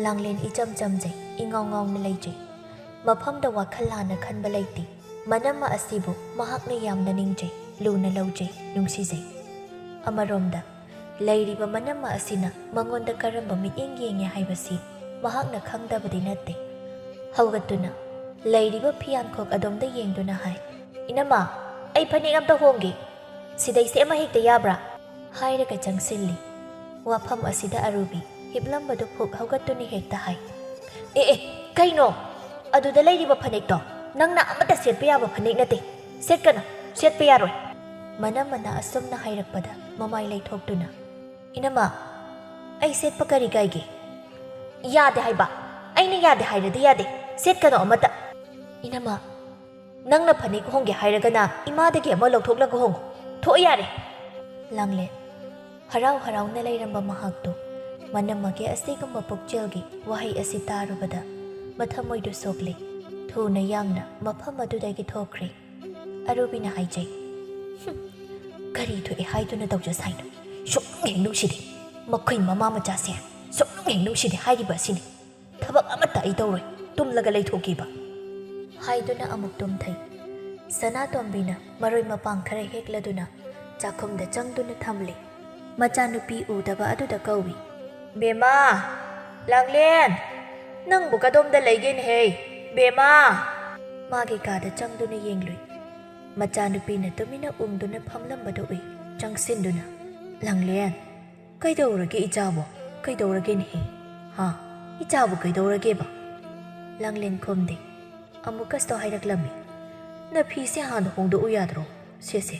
ꯂꯥꯡꯂꯦꯟ ꯏꯆꯝ ꯆꯝꯖꯩ, ꯏꯉꯥꯎ ꯉꯥꯎꯅ ꯂꯩꯖꯩ꯫ ꯃꯐꯝꯗ ꯋꯥꯈꯜ ꯂꯥꯟꯅ ꯈꯟꯕ ꯂꯩꯇꯦ꯫ ꯃꯅꯝꯃ ꯑꯁꯤꯕꯨ ꯃꯍꯥꯛꯅ ꯌꯥꯝꯅ ꯅꯤꯡꯖꯩ, ꯂꯨꯅ ꯂꯧꯖꯩ, ꯅꯨꯡꯁꯤꯖꯩ꯫ ꯑꯃꯔꯣꯝꯗ, ꯂꯩꯔꯤꯕ ꯃꯅꯝꯃ ꯑꯁꯤꯅ ꯃꯉꯣꯟꯗ ꯀꯔꯝꯕ ꯃꯤꯠꯌꯦꯡ ꯌꯦꯡꯉꯦ ꯍꯥꯏꯕꯁꯤ ꯃꯍꯥꯛꯅ ꯈꯪꯗꯕꯗꯤ ꯅꯠꯇꯦ꯫ ꯍꯧꯒꯠꯇꯨꯅ ꯂꯩꯔꯤꯕ ꯐꯤꯌꯥꯟꯈꯣꯛ ꯑꯗꯣꯝꯗ ꯌꯦꯡꯗꯨꯅ ꯍꯥꯏ, "ꯏꯅꯝꯃ, ꯑꯩ ꯐꯅꯦꯛ ꯑꯝꯇ ꯍꯣꯡꯒꯦ꯫ ꯁꯤꯗꯩ ꯁꯦꯠ ꯑꯃ ꯍꯦꯛꯇ ꯌꯥꯕ꯭ꯔꯥ?" ꯍꯥꯏꯔꯒ ꯆꯪꯁꯤꯜꯂꯤ꯫ ꯋꯥꯐꯝ ꯑꯁꯤꯗ ꯑꯔꯨꯕꯤ ꯍꯤꯞꯂꯝꯕꯗꯨ ꯐꯨꯛ ꯍꯧꯒꯠꯇꯨꯅ ꯍꯦꯛꯇ ꯍꯥꯏ, "ꯑꯦ, ꯑꯦ, ꯀꯩꯅꯣ? ꯑꯗꯨꯗ ꯂꯩꯔꯤꯕ ꯐꯅꯦꯛꯇꯣ ꯅꯪꯅ ꯑꯃꯠꯇ ꯁꯦꯠꯄ ꯌꯥꯕ ꯐꯅꯦꯛ ꯅꯠꯇꯦ꯫ ꯁꯦꯠꯀꯅꯨ, ꯁꯦꯠꯄ ꯌꯥꯔꯣꯏ꯫" ꯃꯅꯝꯃꯅ ꯑꯁꯨꯝꯅ ꯍꯥꯏꯔꯛꯄꯗ ꯃꯃꯥꯏ ꯂꯩꯊꯣꯛꯇꯨꯅ, "ꯏꯅꯝꯃ, ꯑꯩ ꯁꯦꯠꯄ ꯀꯔꯤ ꯀꯥꯏꯒꯦ? ꯌꯥꯗꯦ ꯍꯥꯏꯕ꯫ ꯑꯩꯅ ꯌꯥꯗꯦ ꯍꯥꯏꯔꯗꯤ ꯌꯥꯗꯦ꯫ ꯁꯦꯠꯀꯅꯨ ꯑꯃꯠꯇ꯫" "ꯏꯅꯝꯃ, ꯅꯪꯅ ꯐꯅꯦꯛ ꯍꯣꯡꯒꯦ ꯍꯥꯏꯔꯒꯅ ꯏꯃꯥꯗꯒꯤ ꯑꯃ ꯂꯧꯊꯣꯛꯂꯒ ꯍꯣꯡꯉꯨ꯫ ꯊꯣꯛꯑꯣ ꯌꯥꯔꯦ꯫" ꯂꯥꯡꯂꯦꯟ ꯍꯔꯥꯎ ꯍꯔꯥꯎꯅ ꯂꯩꯔꯝꯕ ꯃꯍꯥꯛꯇꯨ ꯃꯅꯝꯃꯒꯤ ꯑꯁꯤꯒꯨꯝꯕ ꯄꯨꯛꯆꯦꯜꯒꯤ ꯋꯥꯍꯩ ꯑꯁꯤ ꯇꯥꯔꯨꯕꯗ ꯃꯊꯃꯣꯏꯗꯨ ꯁꯣꯛꯂꯦ꯫ ꯊꯨꯅ ꯌꯥꯡꯅ ꯃꯐꯝ ꯑꯗꯨꯗꯒꯤ ꯊꯣꯛꯈ꯭ꯔꯦ꯫ ꯑꯔꯨꯕꯤꯅ ꯍꯥꯏꯖꯩ, "ꯍꯨꯝ, ꯀꯔꯤ ꯊꯣꯛꯑꯦ ꯍꯥꯏꯗꯨꯅ ꯇꯧꯖ ꯁꯥꯏꯅꯣ? ꯁꯨꯛꯅꯨꯡ ꯍꯦꯛ ꯅꯨꯡꯁꯤꯗꯦ꯫ ꯃꯈꯣꯏ ꯃꯃꯥ ꯃꯆꯥꯁꯦ ꯁꯨꯛꯅꯨꯡ ꯍꯦꯛ ꯅꯨꯡꯁꯤꯗꯦ ꯍꯥꯏꯔꯤꯕ ꯑꯁꯤꯅꯤ꯫ ꯊꯕꯛ ꯑꯃꯠꯇ ꯑꯩ ꯇꯧꯔꯣꯏ, ꯇꯨꯝꯂꯒ ꯂꯩꯊꯣꯛꯀꯦꯕ꯫" ꯍꯥꯏꯗꯨꯅ ꯑꯃꯨꯛ ꯇꯨꯝꯊꯩ꯫ ꯁꯅꯥꯇꯣꯝꯕꯤꯅ ꯃꯔꯣꯏ ꯃꯄꯥꯡ ꯈꯔ ꯍꯦꯛꯂꯗꯨꯅ ꯆꯥꯛꯈꯨꯝꯗ ꯆꯪꯗꯨꯅ ꯊꯝꯂꯤ꯫ ꯃꯆꯥꯅꯨꯄꯤ ꯎꯗꯕ ꯑꯗꯨꯗ ꯀꯧꯏ, "ꯕꯦꯝꯃ, ꯂꯥꯡꯂꯦꯟ, ꯅꯪꯕꯨ ꯀꯗꯣꯝꯗ ꯂꯩꯒꯦꯅꯦꯍꯦ, ꯕꯦꯝꯃ?" ꯃꯥꯒꯤ ꯀꯥꯗ ꯆꯪꯗꯨꯅ ꯌꯦꯡꯂꯨꯏ꯫ ꯃꯆꯥꯅꯨꯄꯤꯅ ꯇꯨꯃꯤꯟꯅ ꯎꯪꯗꯨꯅ ꯐꯝꯂꯝꯕꯗꯨ ꯎꯏ꯫ ꯆꯪꯁꯤꯟꯗꯨꯅ, "ꯂꯥꯡꯂꯦꯟ, ꯀꯩꯗꯧꯔꯒꯦ ꯏꯆꯥꯕꯣ? ꯀꯩꯗꯧꯔꯒꯦꯅꯦꯍꯦ? ꯍꯥ? ꯏꯆꯥꯕꯨ ꯀꯩꯗꯧꯔꯒꯦꯕ?" ꯂꯥꯡꯂꯦꯟ ꯈꯨꯝꯗꯦ꯫ ꯑꯃꯨꯛꯀꯁꯨ ꯍꯥꯏꯔꯛꯂꯝꯃꯤ, "ꯅꯐꯤꯁꯦ ꯍꯥꯟꯅ ꯍꯣꯡꯗꯣꯛꯎ ꯌꯥꯗ꯭ꯔꯣ? ꯁꯦꯁꯦ꯫"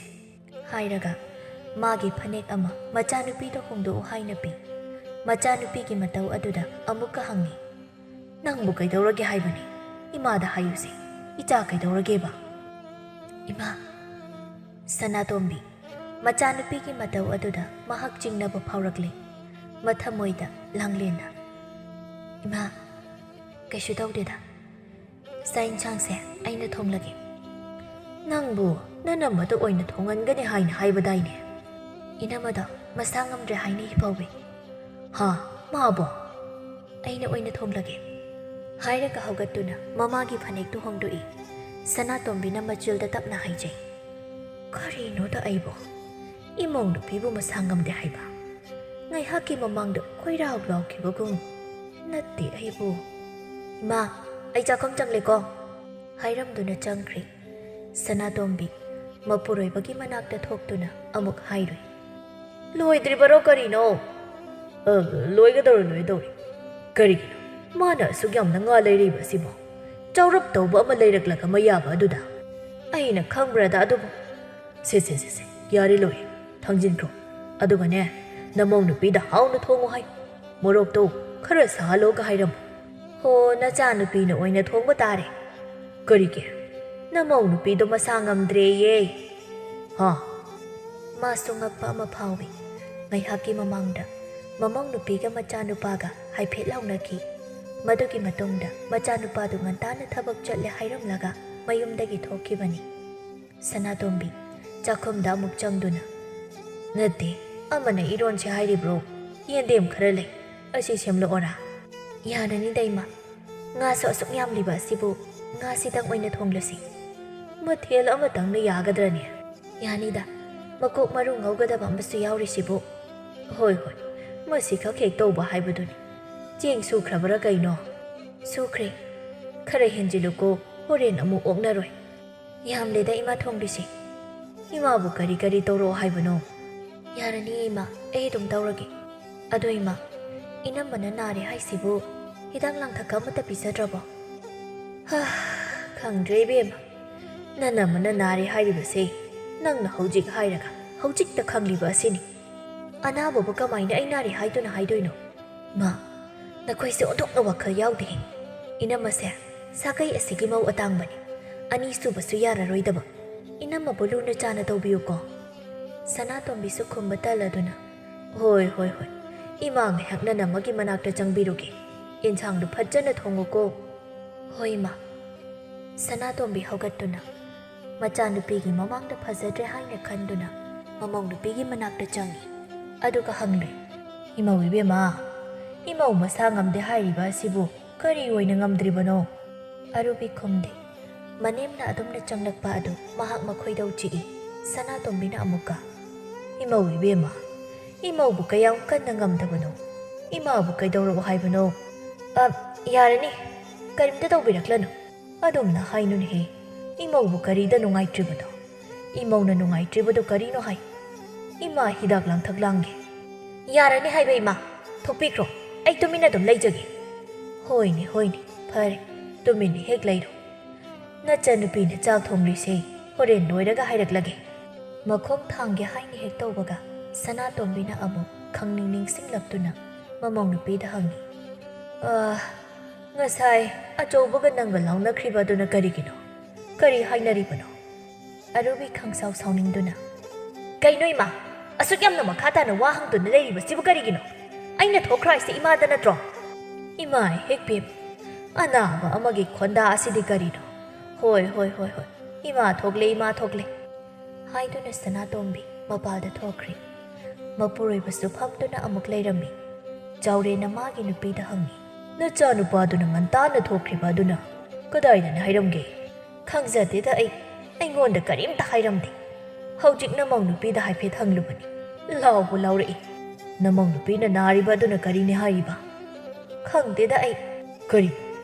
ꯍꯥꯏꯔꯒ ꯃꯥꯒꯤ ꯐꯅꯦꯛ ꯑꯃ ꯃꯆꯥꯅꯨꯄꯤꯗ ꯍꯣꯡꯗꯣꯛꯎ ꯍꯥꯏꯅ ꯄꯤ꯫ ꯃꯆꯥꯅꯨꯄꯤꯒꯤ ꯃꯇꯧ ꯑꯗꯨꯗ ꯑꯃꯨꯛꯀ ꯍꯪꯉꯤ꯫ "ꯅꯪꯕꯨ ꯀꯩꯗꯧꯔꯒꯦ ꯍꯥꯏꯕꯅꯤ? ꯏꯃꯥꯗ ꯍꯥꯏꯌꯨꯁꯦ, ꯏꯆꯥ ꯀꯩꯗꯧꯔꯒꯦꯕ?" "ꯏꯃꯥ"꯫ ꯁꯅꯥꯇꯣꯝꯕꯤ ꯃꯆꯥꯅꯨꯄꯤꯒꯤ ꯃꯇꯧ ꯑꯗꯨꯗ ꯃꯍꯥꯛ ꯆꯤꯡꯅꯕ ꯐꯥꯎꯔꯛꯂꯦ꯫ ꯃꯊꯃꯣꯏꯗ ꯂꯥꯡꯂꯦꯟꯅ, "ꯏꯃꯥ, ꯀꯩꯁꯨ ꯇꯧꯗꯦꯗ꯫ ꯆꯥꯛ ꯏꯟꯁꯥꯡꯁꯦ ꯑꯩꯅ ꯊꯣꯡꯂꯒꯦ꯫" "ꯅꯪꯕꯨ ꯅꯅꯝꯃꯗ ꯑꯣꯏꯅ ꯊꯣꯡꯍꯟꯒꯅꯤ ꯍꯥꯏꯅ ꯍꯥꯏꯕꯗꯥꯏꯅꯦ?" "ꯏꯅꯝꯃꯗꯣ ꯃꯁꯥ ꯉꯝꯗ꯭ꯔꯦ ꯍꯥꯏꯅ ꯏꯐꯥꯎꯕꯤ꯫" "ꯍꯥ? ꯃꯥꯕꯣ?" "ꯑꯩꯅ ꯑꯣꯏꯅ ꯊꯣꯡꯂꯒꯦ꯫" ꯍꯥꯏꯔꯒ ꯍꯧꯒꯠꯇꯨꯅ ꯃꯃꯥꯒꯤ ꯐꯅꯦꯛꯇꯨ ꯍꯣꯡꯗꯣꯛꯏ꯫ ꯁꯅꯥꯇꯣꯝꯕꯤꯅ ꯃꯆꯤꯜꯗ ꯇꯞꯅ ꯍꯥꯏꯖꯩ, "ꯀꯔꯤꯅꯣꯗ ꯑꯩꯕꯣ? ꯏꯃꯧ ꯅꯨꯄꯤꯕꯨ ꯃꯁꯥ ꯉꯝꯗꯦ ꯍꯥꯏꯕ? ꯉꯥꯏꯍꯥꯛꯀꯤ ꯃꯃꯥꯡꯗ ꯈꯣꯏꯔꯥꯎ ꯂꯥꯎꯈꯤꯕꯒꯨꯝ꯫ ꯅꯠꯇꯦ ꯑꯩꯕꯨ꯫" "ꯏꯃꯥ, ꯑꯩ ꯆꯥꯛꯈꯨꯝ ꯆꯪꯂꯦꯀꯣ꯫" ꯍꯥꯏꯔꯝꯗꯨꯅ ꯆꯪꯈ꯭ꯔꯦ꯫ ꯁꯅꯥꯇꯣꯝꯕꯤ ꯃꯄꯨꯔꯣꯏꯕꯒꯤ ꯃꯅꯥꯛꯇ ꯊꯣꯛꯇꯨꯅ ꯑꯃꯨꯛ ꯍꯥꯏꯔꯨꯏ, "ꯂꯣꯏꯗ꯭ꯔꯤꯕꯔꯣ ꯀꯔꯤꯅꯣ?" "ꯑ, ꯂꯣꯏꯒꯗꯧꯔꯦ, ꯂꯣꯏꯒꯗꯧꯔꯦ꯫ ꯀꯔꯤꯒꯤꯅꯣ ꯃꯥꯅ ꯑꯁꯨꯛ ꯌꯥꯝꯅ ꯉꯥ ꯂꯩꯔꯤꯕ ꯑꯁꯤꯕꯣ? ꯆꯥꯎꯔꯞ ꯇꯧꯕ ꯑꯃ ꯂꯩꯔꯛꯂꯒ ꯃꯌꯥꯕ ꯑꯗꯨꯗ꯫ ꯑꯩꯅ ꯈꯪꯕ꯭ꯔꯥꯗ ꯑꯗꯨꯕꯨ꯫ ꯁꯦ, ꯁꯦ, ꯁꯦ, ꯁꯦ, ꯌꯥꯔꯦ, ꯂꯣꯏꯔꯦ꯫ ꯊꯥꯡꯖꯤꯟꯈ꯭ꯔꯣ꯫ ꯑꯗꯨꯒꯅꯦ, ꯅꯃꯧ ꯅꯨꯄꯤꯗ ꯍꯥꯎꯅ ꯊꯣꯡꯉꯨ ꯍꯥꯏ꯫ ꯃꯣꯔꯣꯛꯇꯣ ꯈꯔ ꯁꯥꯍꯜꯂꯣꯒ ꯍꯥꯏꯔꯝꯃꯨ꯫" "ꯍꯣ, ꯅꯆꯥꯅꯨꯄꯤꯅ ꯑꯣꯏꯅ ꯊꯣꯡꯕ ꯇꯥꯔꯦ꯫" "ꯀꯔꯤꯒꯤ? ꯅꯃꯧ ꯅꯨꯄꯤꯗꯣ ꯃꯁꯥ ꯉꯝꯗ꯭ꯔꯦꯌꯦ꯫" "ꯍꯥ?" ꯃꯥꯁꯨ ꯉꯛꯄ ꯑꯃ ꯐꯥꯎꯏ꯫ ꯉꯥꯏꯍꯥꯛꯀꯤ ꯃꯃꯥꯡꯗ ꯃꯃꯧ ꯅꯨꯄꯤꯒ ꯃꯆꯥꯅꯨꯄꯥꯒ ꯍꯥꯏꯐꯦꯠ ꯂꯥꯎꯅꯈꯤ꯫ ꯃꯗꯨꯒꯤ ꯃꯇꯨꯡꯗ ꯃꯆꯥꯅꯨꯄꯥꯗꯨ ꯉꯟꯇꯥꯅ ꯊꯕꯛ ꯆꯠꯂꯦ ꯍꯥꯏꯔꯝꯂꯒ ꯃꯌꯨꯝꯗꯒꯤ ꯊꯣꯛꯈꯤꯕꯅꯤ꯫ ꯁꯅꯥꯇꯣꯝꯕꯤ ꯆꯥꯛꯈꯨꯝꯗ ꯑꯃꯨꯛ ꯆꯪꯗꯨꯅ, "ꯅꯠꯇꯦ, ꯑꯃꯅ ꯏꯔꯣꯟꯁꯦ ꯍꯥꯏꯔꯤꯕ꯭ꯔꯣ? ꯌꯦꯟꯗꯦꯝ ꯈꯔ ꯂꯩ, ꯑꯁꯤ ꯁꯦꯝꯂꯛꯑꯣꯔꯥ?" "ꯌꯥꯔꯅꯤꯗ ꯏꯃꯥ, ꯉꯥꯁꯨ ꯑꯁꯨꯛ ꯌꯥꯝꯂꯤꯕ ꯑꯁꯤꯕꯨ ꯉꯥꯁꯤꯗꯪ ꯑꯣꯏꯅ ꯊꯣꯡꯂꯁꯤ꯫" "ꯃꯊꯦꯜ ꯑꯃꯇꯪꯅ ꯌꯥꯒꯗ꯭ꯔꯅꯦ?" "ꯌꯥꯅꯤꯗ, ꯃꯀꯣꯛ ꯃꯔꯨ ꯉꯧꯒꯗꯕ ꯑꯃꯁꯨ ꯌꯥꯎꯔꯤꯁꯤꯕꯨ꯫" "ꯍꯣꯏ, ꯍꯣꯏ, ꯃꯁꯤꯈꯛ ꯍꯦꯛ ꯇꯧꯕ ꯍꯥꯏꯕꯗꯨꯅꯤ꯫ ꯆꯦꯡ ꯁꯨꯈ꯭ꯔꯕꯔꯥ ꯀꯩꯅꯣ?" "ꯁꯨꯈ꯭ꯔꯦ꯫ ꯈꯔ ꯍꯦꯟꯖꯤꯜꯂꯨꯀꯣ, ꯍꯣꯔꯦꯟ ꯑꯃꯨꯛ ꯑꯣꯛꯅꯔꯣꯏ꯫" "ꯌꯥꯝꯂꯦꯗ ꯏꯃꯥ ꯊꯣꯡꯗꯣꯏꯁꯦ꯫" "ꯏꯃꯥꯕꯨ ꯀꯔꯤ ꯀꯔꯤ ꯇꯧꯔꯛꯑꯣ ꯍꯥꯏꯕꯅꯣ?" "ꯌꯥꯔꯅꯤ ꯏꯃꯥ, ꯑꯩ ꯑꯗꯨꯝ ꯇꯧꯔꯒꯦ꯫ ꯑꯗꯣ ꯏꯃꯥ, ꯏꯅꯝꯃꯅ ꯅꯥꯔꯦ ꯍꯥꯏꯁꯤꯕꯨ ꯍꯤꯗꯥꯛ ꯂꯥꯡꯊꯛꯀ ꯑꯃꯠꯇ ꯄꯤꯖꯗ꯭ꯔꯕꯣ?" "ꯍꯥ, ꯈꯪꯗ꯭ꯔꯦ ꯏꯕꯦꯝꯃ, ꯅꯅꯝꯃꯅ ꯅꯥꯔꯦ ꯍꯥꯏꯔꯤꯕꯁꯦ ꯅꯪꯅ ꯍꯧꯖꯤꯛ ꯍꯥꯏꯔꯒ ꯍꯧꯖꯤꯛꯇ ꯈꯪꯂꯤꯕ ꯑꯁꯤꯅꯤ꯫" ꯑꯅꯥꯕꯕꯨ ꯀꯃꯥꯏꯅ ꯑꯩ ꯅꯥꯔꯦ ꯍꯥꯏꯗꯨꯅ ꯍꯥꯏꯗꯣꯏꯅꯣ? ꯃꯥ, ꯅꯈꯣꯏꯁꯦ ꯑꯣꯟꯊꯣꯛꯅ ꯋꯥꯈꯜ ꯌꯥꯎꯗꯦꯍꯦ꯫ ꯏꯅꯝꯃꯁꯦ ꯁꯥꯒꯩ ꯑꯁꯤꯒꯤ ꯃꯧ ꯑꯇꯥꯡꯕꯅꯤ꯫ ꯑꯅꯤꯁꯨꯕꯁꯨ ꯌꯥꯔꯔꯣꯏꯗꯕ꯫ ꯏꯅꯝꯃꯕꯨ ꯂꯨꯅ ꯆꯥꯅ ꯇꯧꯕꯤꯌꯨꯀꯣ꯫ ꯁꯅꯥꯇꯣꯝꯕꯤꯁꯨ ꯈꯨꯝꯕ ꯇꯜꯂꯗꯨꯅ, "ꯍꯣꯏ, ꯍꯣꯏ, ꯍꯣꯏ꯫ ꯏꯃꯥ ꯉꯥꯏꯍꯥꯛ ꯅꯅꯝꯃꯒꯤ ꯃꯅꯥꯛꯇ ꯆꯪꯕꯤꯔꯨꯒꯦ꯫ ꯏꯟꯁꯥꯡꯗꯨ ꯐꯖꯅ ꯊꯣꯡꯉꯨꯀꯣ꯫" "ꯍꯣꯏ, ꯏꯃꯥ꯫" ꯁꯅꯥꯇꯣꯝꯕꯤ ꯍꯧꯒꯠꯇꯨꯅ ꯃꯆꯥꯅꯨꯄꯤꯒꯤ ꯃꯃꯥꯡꯗ ꯐꯖꯗ꯭ꯔꯦ ꯍꯥꯏꯅ ꯈꯟꯗꯨꯅ ꯃꯃꯧ ꯅꯨꯄꯤꯒꯤ ꯃꯅꯥꯛꯇ ꯆꯪꯏ꯫ ꯑꯗꯨꯒ ꯍꯪꯂꯦ, "ꯏꯃꯧ ꯏꯕꯦꯝꯃ, ꯏꯃꯧ ꯃꯁꯥ ꯉꯝꯗꯦ ꯍꯥꯏꯔꯤꯕ ꯑꯁꯤꯕꯨ ꯀꯔꯤ ꯑꯣꯏꯅ ꯉꯝꯗ꯭ꯔꯤꯕꯅꯣ?" ꯑꯔꯨꯕꯤ ꯈꯨꯝꯗꯦ꯫ ꯃꯅꯦꯝꯅ ꯑꯗꯨꯝꯅ ꯆꯪꯂꯛꯄ ꯑꯗꯨ ꯃꯍꯥꯛ ꯃꯈꯣꯏꯗꯧ ꯆꯤꯛꯏ꯫ ꯁꯅꯥꯇꯣꯝꯕꯤꯅ ꯑꯃꯨꯛꯀ, "ꯏꯃꯧ ꯏꯕꯦꯝꯃ, ꯏꯃꯧꯕꯨ ꯀꯌꯥꯝ ꯀꯟꯅ ꯉꯝꯗꯕꯅꯣ? ꯏꯃꯥꯕꯨ ꯀꯩꯗꯧꯔꯕ ꯍꯥꯏꯕꯅꯣ?" "ꯑ, ꯌꯥꯔꯅꯤ, ꯀꯔꯤꯝꯇ ꯇꯧꯕꯤꯔꯛꯂꯅꯨ꯫ ꯑꯗꯨꯝꯅ ꯍꯥꯏꯅꯨꯅꯦꯍꯦ, ꯏꯃꯧꯕꯨ ꯀꯔꯤꯗ ꯅꯨꯡꯉꯥꯏꯇ꯭ꯔꯤꯕꯅꯣ? ꯏꯃꯧꯅ ꯅꯨꯡꯉꯥꯏꯇ꯭ꯔꯤꯕꯗꯨ ꯀꯔꯤꯅꯣ ꯍꯥꯏ? ꯏꯃꯥ ꯍꯤꯗꯥꯛ ꯂꯥꯡꯊꯛ ꯂꯥꯡꯒꯦ꯫" "ꯌꯥꯔꯅꯤ ꯍꯥꯏꯕ ꯏꯃꯥ, ꯊꯣꯛꯄꯤꯈ꯭ꯔꯣ, ꯑꯩ ꯇꯨꯃꯤꯟꯅ ꯑꯗꯨꯝ ꯂꯩꯖꯒꯦ꯫" "ꯍꯣꯏꯅꯦ, ꯍꯣꯏꯅꯦ, ꯐꯔꯦ, ꯇꯨꯃꯤꯟꯅ ꯍꯦꯛ ꯂꯩꯔꯣ꯫ ꯅꯆꯟꯅꯨꯄꯤꯅ ꯆꯥꯛ ꯊꯣꯡꯂꯤꯁꯦ ꯍꯣꯔꯦꯟ ꯂꯣꯏꯔꯒ ꯍꯥꯏꯔꯛꯂꯒꯦ꯫" ꯃꯈꯣꯡ ꯊꯥꯡꯒꯦ ꯍꯥꯏꯅ ꯍꯦꯛ ꯇꯧꯕꯒ ꯁꯅꯥꯇꯣꯝꯕꯤꯅ ꯑꯃꯨꯛ ꯈꯪꯅꯤꯡ ꯅꯤꯡꯁꯤꯡꯂꯛꯇꯨꯅ ꯃꯃꯧ ꯅꯨꯄꯤꯗ ꯍꯪꯉꯤ, "ꯑ, ꯉꯁꯥꯏ ꯑꯆꯧꯕꯒ ꯅꯪꯒ ꯂꯥꯎꯅꯈ꯭ꯔꯤꯕ ꯑꯗꯨꯅ ꯀꯔꯤꯒꯤꯅꯣ? ꯀꯔꯤ ꯍꯥꯏꯅꯔꯤꯕꯅꯣ?" ꯑꯔꯨꯕꯤ ꯈꯪꯁꯥꯎ ꯁꯥꯎꯅꯤꯡꯗꯨꯅ, "ꯀꯩꯅꯣ ꯏꯃꯥ, ꯑꯁꯨꯛ ꯌꯥꯝꯅ ꯃꯈꯥ ꯇꯥꯅ ꯋꯥ ꯍꯪꯗꯨꯅ ꯂꯩꯔꯤꯕꯁꯤꯕꯨ ꯀꯔꯤꯒꯤꯅꯣ? ꯑꯩꯅ ꯊꯣꯛꯈ꯭ꯔꯣ ꯍꯥꯏꯁꯦ ꯏꯃꯥꯗ ꯅꯠꯇ꯭ꯔꯣ?" "ꯏꯃꯥ ꯍꯦꯛ ꯄꯦꯝ, ꯑꯅꯥꯕ ꯑꯃꯒꯤ ꯈꯣꯟꯗꯥ ꯑꯁꯤꯗꯤ ꯀꯔꯤꯅꯣ? ꯍꯣꯏ, ꯍꯣꯏ, ꯍꯣꯏ, ꯍꯣꯏ, ꯏꯃꯥ ꯊꯣꯛꯂꯦ, ꯏꯃꯥ ꯊꯣꯛꯂꯦ꯫" ꯍꯥꯏꯗꯨꯅ ꯁꯅꯥꯇꯣꯝꯕꯤ ꯃꯄꯥꯜꯗ ꯊꯣꯛꯈ꯭ꯔꯦ꯫ ꯃꯄꯨꯔꯣꯏꯕꯁꯨ ꯐꯝꯗꯨꯅ ꯑꯃꯨꯛ ꯂꯩꯔꯝꯃꯤ꯫ ꯆꯥꯎꯔꯦꯟꯅ ꯃꯥꯒꯤ ꯅꯨꯄꯤꯗ ꯍꯪꯉꯤ, "ꯅꯆꯥꯅꯨꯄꯥꯗꯨꯅ ꯉꯟꯇꯥꯅ ꯊꯣꯛꯈ꯭ꯔꯤꯕ ꯑꯗꯨꯅ ꯀꯗꯥꯏꯗꯅꯤ ꯍꯥꯏꯔꯝꯒꯦ?" "ꯈꯪꯖꯗꯦꯗ ꯑꯩ, ꯑꯩꯉꯣꯟꯗ ꯀꯔꯤꯝꯇ ꯍꯥꯏꯔꯝꯗꯦ꯫ ꯍꯧꯖꯤꯛ ꯅꯃꯧ ꯅꯨꯄꯤꯗ ꯍꯥꯏꯐꯦꯠ ꯍꯪꯂꯨꯕꯅꯤ, ꯂꯥꯎꯕꯨ ꯂꯥꯎꯔꯛꯏ꯫" "ꯅꯃꯧ ꯅꯨꯄꯤꯅ ꯅꯥꯔꯤꯕ ꯑꯗꯨꯅ ꯀꯔꯤꯅꯤ ꯍꯥꯏꯔꯤꯕ?" "ꯈꯪꯗꯦꯗ ꯑꯩ꯫" "ꯀꯔꯤ?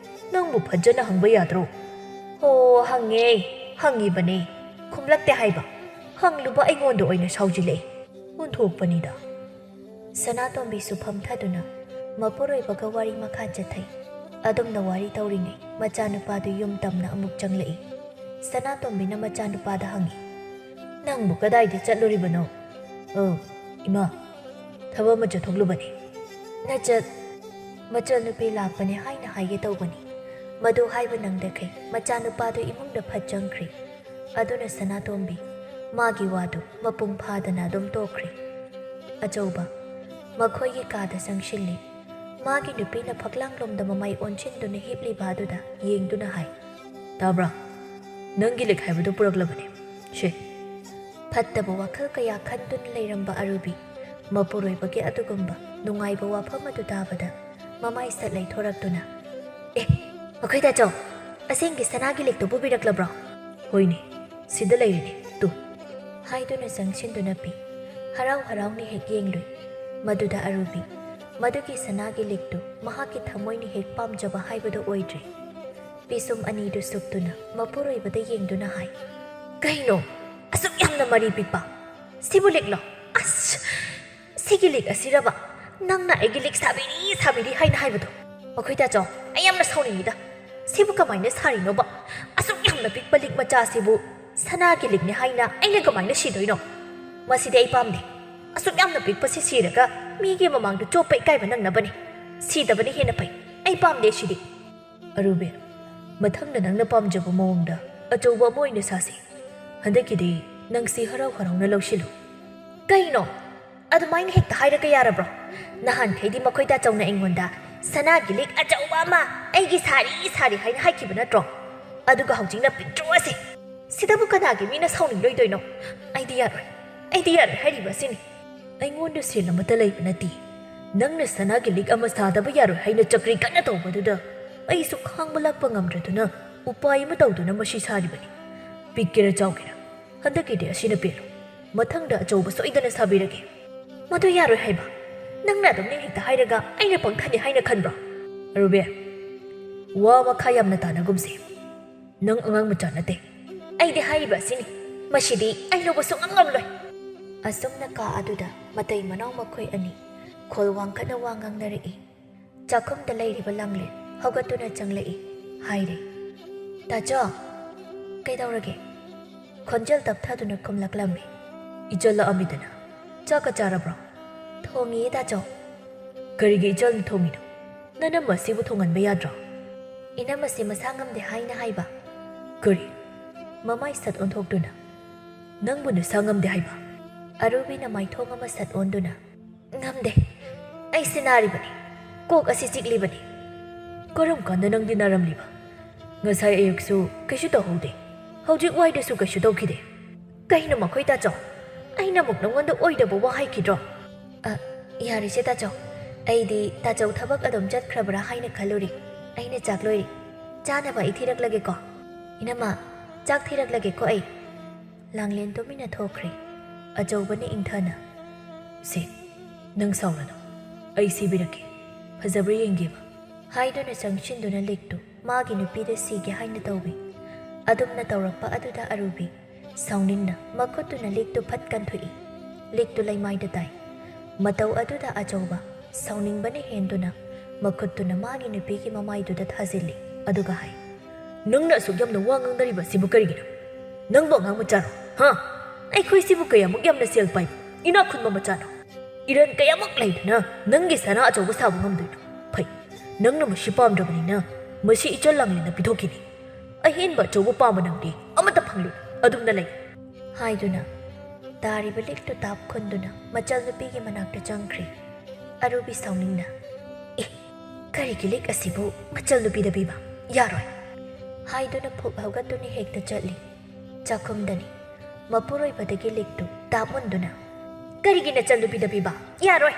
ꯅꯪꯕꯨ ꯐꯖꯅ ꯍꯪꯕ ꯌꯥꯗ꯭ꯔꯣ?" "ꯍꯣ, ꯍꯪꯉꯦ, ꯍꯪꯉꯤꯕꯅꯦ, ꯈꯨꯝꯂꯛꯇꯦ ꯍꯥꯏꯕ꯫ ꯍꯪꯂꯨꯕ ꯑꯩꯉꯣꯟꯗ ꯑꯣꯏꯅ ꯁꯥꯎꯖꯤꯜꯂꯛꯏ꯫ ꯑꯣꯟꯊꯣꯛꯄꯅꯤꯗ꯫" ꯁꯅꯥꯇꯣꯝꯕꯤꯁꯨ ꯐꯝꯊꯗꯨꯅ ꯃꯄꯨꯔꯣꯏꯕꯒ ꯋꯥꯔꯤ ꯃꯈꯥ ꯆꯠꯊꯩ꯫ ꯑꯗꯨꯝꯅ ꯋꯥꯔꯤ ꯇꯧꯔꯤꯉꯩ ꯃꯆꯥꯅꯨꯄꯥꯗꯨ ꯌꯨꯝ ꯇꯝꯅ ꯑꯃꯨꯛ ꯆꯪꯂꯛꯏ꯫ ꯁꯅꯥꯇꯣꯝꯕꯤꯅ ꯃꯆꯥꯅꯨꯄꯥꯗ ꯍꯪꯉꯤ, "ꯅꯪꯕꯨ ꯀꯗꯥꯏꯗ ꯆꯠꯂꯨꯔꯤꯕꯅꯣ?" "ꯑ, ꯏꯃꯥ, ꯊꯕꯛ ꯑꯃ ꯆꯠꯊꯣꯛꯂꯨꯕꯅꯤ꯫ ꯅꯆꯠ ꯃꯆꯜꯅꯨꯄꯤ ꯂꯥꯛꯄꯅꯦ ꯍꯥꯏꯅ ꯍꯥꯏꯒꯦ ꯇꯧꯕꯅꯤ꯫ ꯃꯗꯨ ꯍꯥꯏꯕ ꯅꯪꯗꯈꯩ ꯃꯆꯥꯅꯨꯄꯥꯗꯨ ꯏꯃꯨꯡꯗ ꯐꯠ ꯆꯪꯈ꯭ꯔꯦ꯫ ꯑꯗꯨꯅ ꯁꯅꯥꯇꯣꯝꯕꯤ ꯃꯥꯒꯤ ꯋꯥꯗꯨ ꯃꯄꯨꯡ ꯐꯥꯗꯅ ꯑꯗꯨꯝ ꯇꯣꯛꯈ꯭ꯔꯦ꯫ ꯑꯆꯧꯕ ꯃꯈꯣꯏꯒꯤ ꯀꯥꯗ ꯆꯪꯁꯤꯜꯂꯤ꯫ ꯃꯥꯒꯤ ꯅꯨꯄꯤꯅ ꯐꯛꯂꯥꯡꯂꯣꯝꯗ ꯃꯃꯥꯏ ꯑꯣꯟꯁꯤꯟꯗꯨꯅ ꯍꯤꯞꯂꯤꯕ ꯑꯗꯨꯗ ꯌꯦꯡꯗꯨꯅ ꯍꯥꯏ, "ꯇꯥꯕ꯭ꯔꯥ? ꯅꯪꯒꯤ ꯂꯤꯛ ꯍꯥꯏꯕꯗꯨ ꯄꯨꯔꯛꯂꯕꯅꯦ꯫ ꯁꯦ꯫" ꯐꯠꯇꯕ ꯋꯥꯈꯜ ꯀꯌꯥ ꯈꯟꯗꯨꯅ ꯂꯩꯔꯝꯕ ꯑꯔꯨꯕꯤ ꯃꯄꯨꯔꯣꯏꯕꯒꯤ ꯑꯗꯨꯒꯨꯝꯕ ꯅꯨꯡꯉꯥꯏꯕ ꯋꯥꯐꯝ ꯑꯗꯨ ꯇꯥꯕꯗ ꯃꯃꯥꯏ ꯁꯠ ꯂꯩꯊꯣꯔꯛꯇꯨꯅ, "ꯑꯦ, ꯃꯈꯣꯏ ꯇꯥꯆꯧ, ꯑꯁꯦꯡꯒꯤ ꯁꯅꯥꯒꯤ ꯂꯤꯛꯇꯨ ꯄꯨꯕꯤꯔꯛꯂꯕ꯭ꯔꯣ?" "ꯍꯣꯏꯅꯦ, ꯁꯤꯗ ꯂꯩꯔꯤꯅꯦ, ꯇꯨ꯫" ꯍꯥꯏꯗꯨꯅ ꯆꯪꯁꯤꯟꯗꯨꯅ ꯄꯤ꯫ ꯍꯔꯥꯎ ꯍꯔꯥꯎꯅ ꯍꯦꯛ ꯌꯦꯡꯂꯨꯏ꯫ ꯃꯗꯨꯗ ꯑꯔꯨꯕꯤ ꯃꯗꯨꯒꯤ ꯁꯅꯥꯒꯤ ꯂꯤꯛꯇꯨ ꯃꯍꯥꯛꯀꯤ ꯊꯃꯣꯏꯅ ꯍꯦꯛ ꯄꯥꯝꯖꯕ ꯍꯥꯏꯕꯗꯨ ꯑꯣꯏꯗ꯭ꯔꯦ꯫ ꯄꯤꯁꯨꯝ ꯑꯅꯤꯗꯨ ꯁꯨꯛꯇꯨꯅ ꯃꯄꯨꯔꯣꯏꯕꯗ ꯌꯦꯡꯗꯨꯅ ꯍꯥꯏ, "ꯀꯩꯅꯣ? ꯑꯁꯨꯛ ꯌꯥꯝꯅ ꯃꯔꯤ ꯄꯤꯛꯄ? ꯁꯤꯕꯨ ꯂꯤꯛꯂꯣ? ꯑꯁ! ꯁꯤꯒꯤ ꯂꯤꯛ ꯑꯁꯤꯔꯕ ꯅꯪꯅ ꯑꯩꯒꯤ ꯂꯤꯛ ꯁꯥꯕꯤꯔꯤ, ꯁꯥꯕꯤꯔꯤ ꯍꯥꯏꯅ ꯍꯥꯏꯕꯗꯣ? ꯃꯈꯣꯏ ꯇꯥꯆꯧ, ꯑꯩ ꯌꯥꯝꯅ ꯁꯥꯎꯅꯤꯡꯉꯤꯗ꯫ ꯁꯤꯕꯨ ꯀꯃꯥꯏꯅ ꯁꯥꯔꯤꯅꯣꯕ? ꯑꯁꯨꯛ ꯌꯥꯝꯅ ꯄꯤꯛꯄ ꯂꯤꯛ ꯃꯆꯥꯁꯤꯕꯨ ꯁꯅꯥꯒꯤ ꯂꯤꯛꯅꯤ ꯍꯥꯏꯅ ꯑꯩꯅ ꯀꯃꯥꯏꯅ ꯁꯤꯗꯣꯏꯅꯣ? ꯃꯁꯤꯗꯤ ꯑꯩ ꯄꯥꯝꯗꯦ꯫ ꯑꯁꯨꯛ ꯌꯥꯝꯅ ꯄꯤꯛꯄꯁꯤ ꯁꯤꯔꯒ ꯃꯤꯒꯤ ꯃꯃꯥꯡꯗ ꯆꯣꯞꯄ ꯏꯀꯥꯏꯕ ꯅꯪꯅꯕꯅꯤ꯫ ꯁꯤꯗꯕꯅ ꯍꯦꯟꯅ ꯐꯩ꯫ ꯑꯩ ꯄꯥꯝꯗꯦ ꯁꯤꯗꯤ꯫" "ꯑꯔꯨꯕꯤ, ꯃꯊꯪꯗ ꯅꯪꯅ ꯄꯥꯝꯖꯕ ꯃꯑꯣꯡꯗ ꯑꯆꯧꯕ ꯑꯃ ꯑꯣꯏꯅ ꯁꯥꯁꯤ꯫ ꯍꯟꯗꯛꯀꯤꯗꯤ ꯅꯪꯁꯤ ꯍꯔꯥꯎ ꯍꯔꯥꯎꯅ ꯂꯧꯁꯤꯜꯂꯨ꯫" "ꯀꯩꯅꯣ? ꯑꯗꯨꯃꯥꯏꯅ ꯍꯦꯛꯇ ꯍꯥꯏꯔꯒ ꯌꯥꯔꯕ꯭ꯔꯣ? ꯅꯍꯥꯟꯈꯩꯗꯤ ꯃꯈꯣꯏ ꯇꯥꯆꯧꯅ ꯑꯩꯉꯣꯟꯗ ꯁꯅꯥꯒꯤ ꯂꯤꯛ ꯑꯆꯧꯕ ꯑꯃ ꯑꯩꯒꯤ ꯁꯥꯔꯤ, ꯁꯥꯔꯤ ꯍꯥꯏꯅ ꯍꯥꯏꯈꯤꯕ ꯅꯠꯇ꯭ꯔꯣ? ꯑꯗꯨꯒ ꯍꯧꯖꯤꯛꯅ ꯄꯤꯛꯇ꯭ꯔꯨ ꯑꯁꯤ꯫ ꯁꯤꯗꯕꯨ ꯀꯅꯥꯒꯤ ꯃꯤꯅ ꯁꯥꯎꯅꯤꯡꯂꯣꯏꯗꯣꯏꯅꯣ? ꯑꯩꯗꯤ ꯌꯥꯔꯣꯏ꯫ ꯑꯩꯗꯤ ꯌꯥꯔꯣꯏ ꯍꯥꯏꯔꯤꯕ ꯑꯁꯤꯅꯤ꯫ ꯑꯩꯉꯣꯟꯗ ꯁꯦꯜ ꯑꯃꯠꯇ ꯂꯩꯕ ꯅꯠꯇꯦ꯫ ꯅꯪꯅ ꯁꯅꯥꯒꯤ ꯂꯤꯛ ꯑꯃ ꯁꯥꯗꯕ ꯌꯥꯔꯣꯏ ꯍꯥꯏꯅ ꯆꯀ꯭ꯔꯤ ꯀꯟꯅ ꯇꯧꯕꯗꯨꯗ ꯑꯩꯁꯨ ꯈꯥꯡꯕ ꯂꯥꯛꯄ ꯉꯝꯗ꯭ꯔꯗꯨꯅ ꯎꯄꯥꯏ ꯑꯃ ꯇꯧꯗꯨꯅ ꯃꯁꯤ ꯁꯥꯔꯤꯕꯅꯤ꯫ ꯄꯤꯛꯀꯦꯔꯥ ꯆꯥꯎꯒꯦꯔꯥ, ꯍꯟꯗꯛꯀꯤꯗꯤ ꯑꯁꯤꯅ ꯄꯦꯜꯂꯣ꯫ ꯃꯊꯪꯗ ꯑꯆꯧꯕ ꯁꯣꯏꯗꯅ ꯁꯥꯕꯤꯔꯒꯦ꯫" "ꯃꯗꯨ ꯌꯥꯔꯣꯏ ꯍꯥꯏꯕ꯫ ꯅꯪꯅ ꯑꯗꯨꯝꯅ ꯍꯦꯛꯇ ꯍꯥꯏꯔꯒ ꯑꯩꯅ ꯄꯪꯊꯅꯤ ꯍꯥꯏꯅ ꯈꯟꯕ꯭ꯔꯣ?" "ꯑꯔꯨꯕꯤ, ꯋꯥ ꯃꯈꯥ ꯌꯥꯝꯅ ꯇꯥꯅꯒꯨꯝꯁꯦ꯫ ꯅꯪ ꯑꯉꯥꯡ ꯃꯆꯥ ꯅꯠꯇꯦ꯫" "ꯑꯩꯗꯤ ꯍꯥꯏꯔꯤꯕ ꯑꯁꯤꯅꯤ꯫ ꯃꯁꯤꯗꯤ ꯑꯩ ꯂꯧꯕ ꯁꯨꯡꯉꯝ ꯉꯝꯂꯣꯏ꯫" ꯑꯁꯨꯝꯅ ꯀꯥ ꯑꯗꯨꯗ ꯃꯇꯩ ꯃꯅꯥꯎ ꯃꯈꯣꯏ ꯑꯅꯤ ꯈꯣꯜ ꯋꯥꯡꯈꯠꯅ ꯋꯥ ꯉꯥꯡꯅꯔꯛꯏ꯫ ꯆꯥꯛꯈꯨꯝꯗ ꯂꯩꯔꯤꯕ ꯂꯥꯡꯂꯦꯟ ꯍꯧꯒꯠꯇꯨꯅ ꯆꯪꯂꯛꯏ꯫ ꯍꯥꯏꯔꯦ, "ꯇꯥꯆꯧ, ꯀꯩꯗꯧꯔꯒꯦ?" ꯈꯣꯟꯖꯦꯜ ꯇꯞꯊꯗꯨꯅ ꯈꯨꯝꯂꯛꯂꯝꯃꯤ, "ꯏꯆꯜ ꯂꯥꯛꯑꯝꯃꯤꯗꯅ, ꯆꯥꯛꯀ ꯆꯥꯔꯕ꯭ꯔꯣ?" "ꯊꯣꯡꯉꯤꯌꯦ, ꯇꯥꯆꯧ꯫" "ꯀꯔꯤꯒꯤ ꯏꯆꯜꯅ ꯊꯣꯡꯉꯤꯅꯣ? ꯅꯅꯝꯃ ꯑꯁꯤꯕꯨ ꯊꯣꯡꯍꯟꯕ ꯌꯥꯗ꯭ꯔꯣ?" "ꯏꯅꯝꯃꯁꯤ ꯃꯁꯥ ꯉꯝꯗꯦ ꯍꯥꯏꯅ ꯍꯥꯏꯕ꯫" "ꯀꯔꯤ?" ꯃꯃꯥꯏ ꯁꯠ ꯑꯣꯟꯊꯣꯛꯇꯨꯅ, "ꯅꯪꯕꯨ ꯅꯁꯥ ꯉꯝꯗꯦ ꯍꯥꯏꯕ?" ꯑꯔꯨꯕꯤꯅ ꯃꯥꯏꯊꯣꯡ ꯑꯃ ꯁꯠ ꯑꯣꯟꯗꯨꯅ, "ꯉꯝꯗꯦ꯫ ꯑꯩꯁꯦ ꯅꯥꯔꯤꯕꯅꯤ꯫ ꯀꯣꯛ ꯑꯁꯤ ꯆꯤꯛꯂꯤꯕꯅꯤ꯫" "ꯀꯔꯝ ꯀꯥꯟꯗ ꯅꯪꯗꯤ ꯅꯥꯔꯝꯂꯤꯕ? ꯉꯁꯥꯏ ꯑꯌꯨꯛꯁꯨ ꯀꯩꯁꯨ ꯇꯧꯍꯧꯗꯦ꯫ ꯍꯧꯖꯤꯛ ꯋꯥꯏꯗꯁꯨ ꯀꯩꯁꯨ ꯇꯧꯈꯤꯗꯦ꯫ ꯀꯩꯅꯣ ꯃꯈꯣꯏ ꯇꯥꯆꯧ? ꯑꯩꯅ ꯑꯃꯨꯛ ꯅꯉꯣꯟꯗ ꯑꯣꯏꯗꯕ ꯋꯥ ꯍꯥꯏꯈꯤꯗ꯭ꯔꯣ?" "ꯑ, ꯌꯥꯔꯦꯁꯦ ꯇꯥꯆꯧ꯫ ꯑꯩꯗꯤ ꯇꯥꯆꯧ ꯊꯕꯛ ꯑꯗꯨꯝ ꯆꯠꯈ꯭ꯔꯕ꯭ꯔꯥ ꯍꯥꯏꯅ ꯈꯜꯂꯨꯔꯦ꯫ ꯑꯩꯅ ꯆꯥꯛ ꯂꯣꯏꯔꯦ꯫ ꯆꯥꯅꯕ ꯑꯩ ꯊꯤꯔꯛꯂꯒꯦꯀꯣ꯫ ꯏꯅꯝꯃ, ꯆꯥꯛ ꯊꯤꯔꯛꯂꯒꯦꯀꯣ ꯑꯩ꯫" ꯂꯥꯡꯂꯦꯟ ꯇꯨꯃꯤꯟꯅ ꯊꯣꯛꯈ꯭ꯔꯦ꯫ ꯑꯆꯧꯕꯅ ꯏꯪꯊꯅ, "ꯁꯦ, ꯅꯪ ꯁꯥꯎꯔꯅꯨ꯫ ꯑꯩ ꯁꯤꯕꯤꯔꯛꯀꯦ꯫ ꯐꯖꯕ꯭ꯔꯥ ꯌꯦꯡꯒꯦꯕ꯫" ꯍꯥꯏꯗꯨꯅ ꯆꯪꯁꯤꯟꯗꯨꯅ ꯂꯤꯛꯇꯨ ꯃꯥꯒꯤ ꯅꯨꯄꯤꯗ ꯁꯤꯒꯦ ꯍꯥꯏꯅ ꯇꯧꯏ꯫ ꯑꯗꯨꯝꯅ ꯇꯧꯔꯛꯄ ꯑꯗꯨꯗ ꯑꯔꯨꯕꯤ ꯁꯥꯎꯅꯤꯡꯅ ꯃꯈꯨꯠꯇꯨꯅ ꯂꯤꯛꯇꯨ ꯐꯠ ꯀꯟꯊꯣꯛꯏ꯫ ꯂꯤꯛꯇꯨ ꯂꯩꯃꯥꯏꯗ ꯇꯥꯏ꯫ ꯃꯇꯧ ꯑꯗꯨꯗ ꯑꯆꯧꯕ ꯁꯥꯎꯅꯤꯡꯕꯅ ꯍꯦꯟꯗꯨꯅ ꯃꯈꯨꯠꯇꯨꯅ ꯃꯥꯒꯤ ꯅꯨꯄꯤꯒꯤ ꯃꯃꯥꯏꯗꯨꯗ ꯊꯥꯖꯤꯜꯂꯤ꯫ ꯑꯗꯨꯒ ꯍꯥꯏ, "ꯅꯪꯅ ꯑꯁꯨꯛ ꯌꯥꯝꯅ ꯋꯥ ꯉꯥꯡꯅꯔꯤꯕ ꯑꯁꯤꯕꯨ ꯀꯔꯤꯒꯤꯅꯣ? ꯅꯪꯕꯨ ꯑꯉꯥꯡ ꯃꯆꯥꯔꯣ? ꯍꯥ? ꯑꯩꯈꯣꯏꯁꯤꯕꯨ ꯀꯌꯥꯃꯨꯛ ꯌꯥꯝꯅ ꯁꯦꯜ ꯄꯥꯏꯕ ꯏꯅꯥꯛ ꯈꯨꯟꯕ ꯃꯆꯥꯅꯣ? ꯏꯔꯟ ꯀꯌꯥꯃꯨꯛ ꯂꯩꯗꯨꯅ ꯅꯪꯒꯤ ꯁꯅꯥ ꯑꯆꯧꯕ ꯁꯥꯕ ꯉꯝꯗꯣꯏꯅꯣ? ꯐꯩ, ꯅꯪꯅ ꯃꯁꯤ ꯄꯥꯝꯗ꯭ꯔꯕꯅꯤꯅ ꯃꯁꯤ ꯏꯆꯜ ꯂꯥꯡꯂꯦꯟꯗ ꯄꯤꯊꯣꯛꯈꯤꯅꯤ꯫ ꯑꯍꯦꯟꯕ ꯑꯆꯧꯕ ꯄꯥꯝꯕ ꯅꯪꯗꯤ ꯑꯃꯠꯇ ꯐꯪꯂꯣꯏ꯫ ꯑꯗꯨꯝꯅ ꯂꯩ꯫" ꯍꯥꯏꯗꯨꯅ ꯇꯥꯔꯤꯕ ꯂꯤꯛꯇꯨ ꯇꯥꯞ ꯈꯨꯟꯗꯨꯅ ꯃꯆꯜ ꯅꯨꯄꯤꯒꯤ ꯃꯅꯥꯛꯇ ꯆꯪꯈ꯭ꯔꯦ꯫ ꯑꯔꯨꯕꯤ ꯁꯥꯎꯅꯤꯡꯅ, "ꯑꯦ, ꯀꯔꯤꯒꯤ ꯂꯤꯛ ꯑꯁꯤꯕꯨ ꯃꯆꯜ ꯅꯨꯄꯤꯗ ꯄꯤꯕ? ꯌꯥꯔꯣꯏ!" ꯍꯥꯏꯗꯨꯅ ꯐꯨꯛ ꯍꯧꯒꯠꯇꯨꯅ ꯍꯦꯛꯇ ꯆꯠꯂꯤ꯫ ꯆꯥꯛꯈꯨꯝꯗꯅꯤ꯫ ꯃꯄꯨꯔꯣꯏꯕꯗꯒꯤ ꯂꯤꯛꯇꯨ ꯇꯥꯞ ꯃꯨꯟꯗꯨꯅ, "ꯀꯔꯤꯒꯤ ꯅꯆꯜ ꯅꯨꯄꯤꯗ ꯄꯤꯕ? ꯌꯥꯔꯣꯏ!"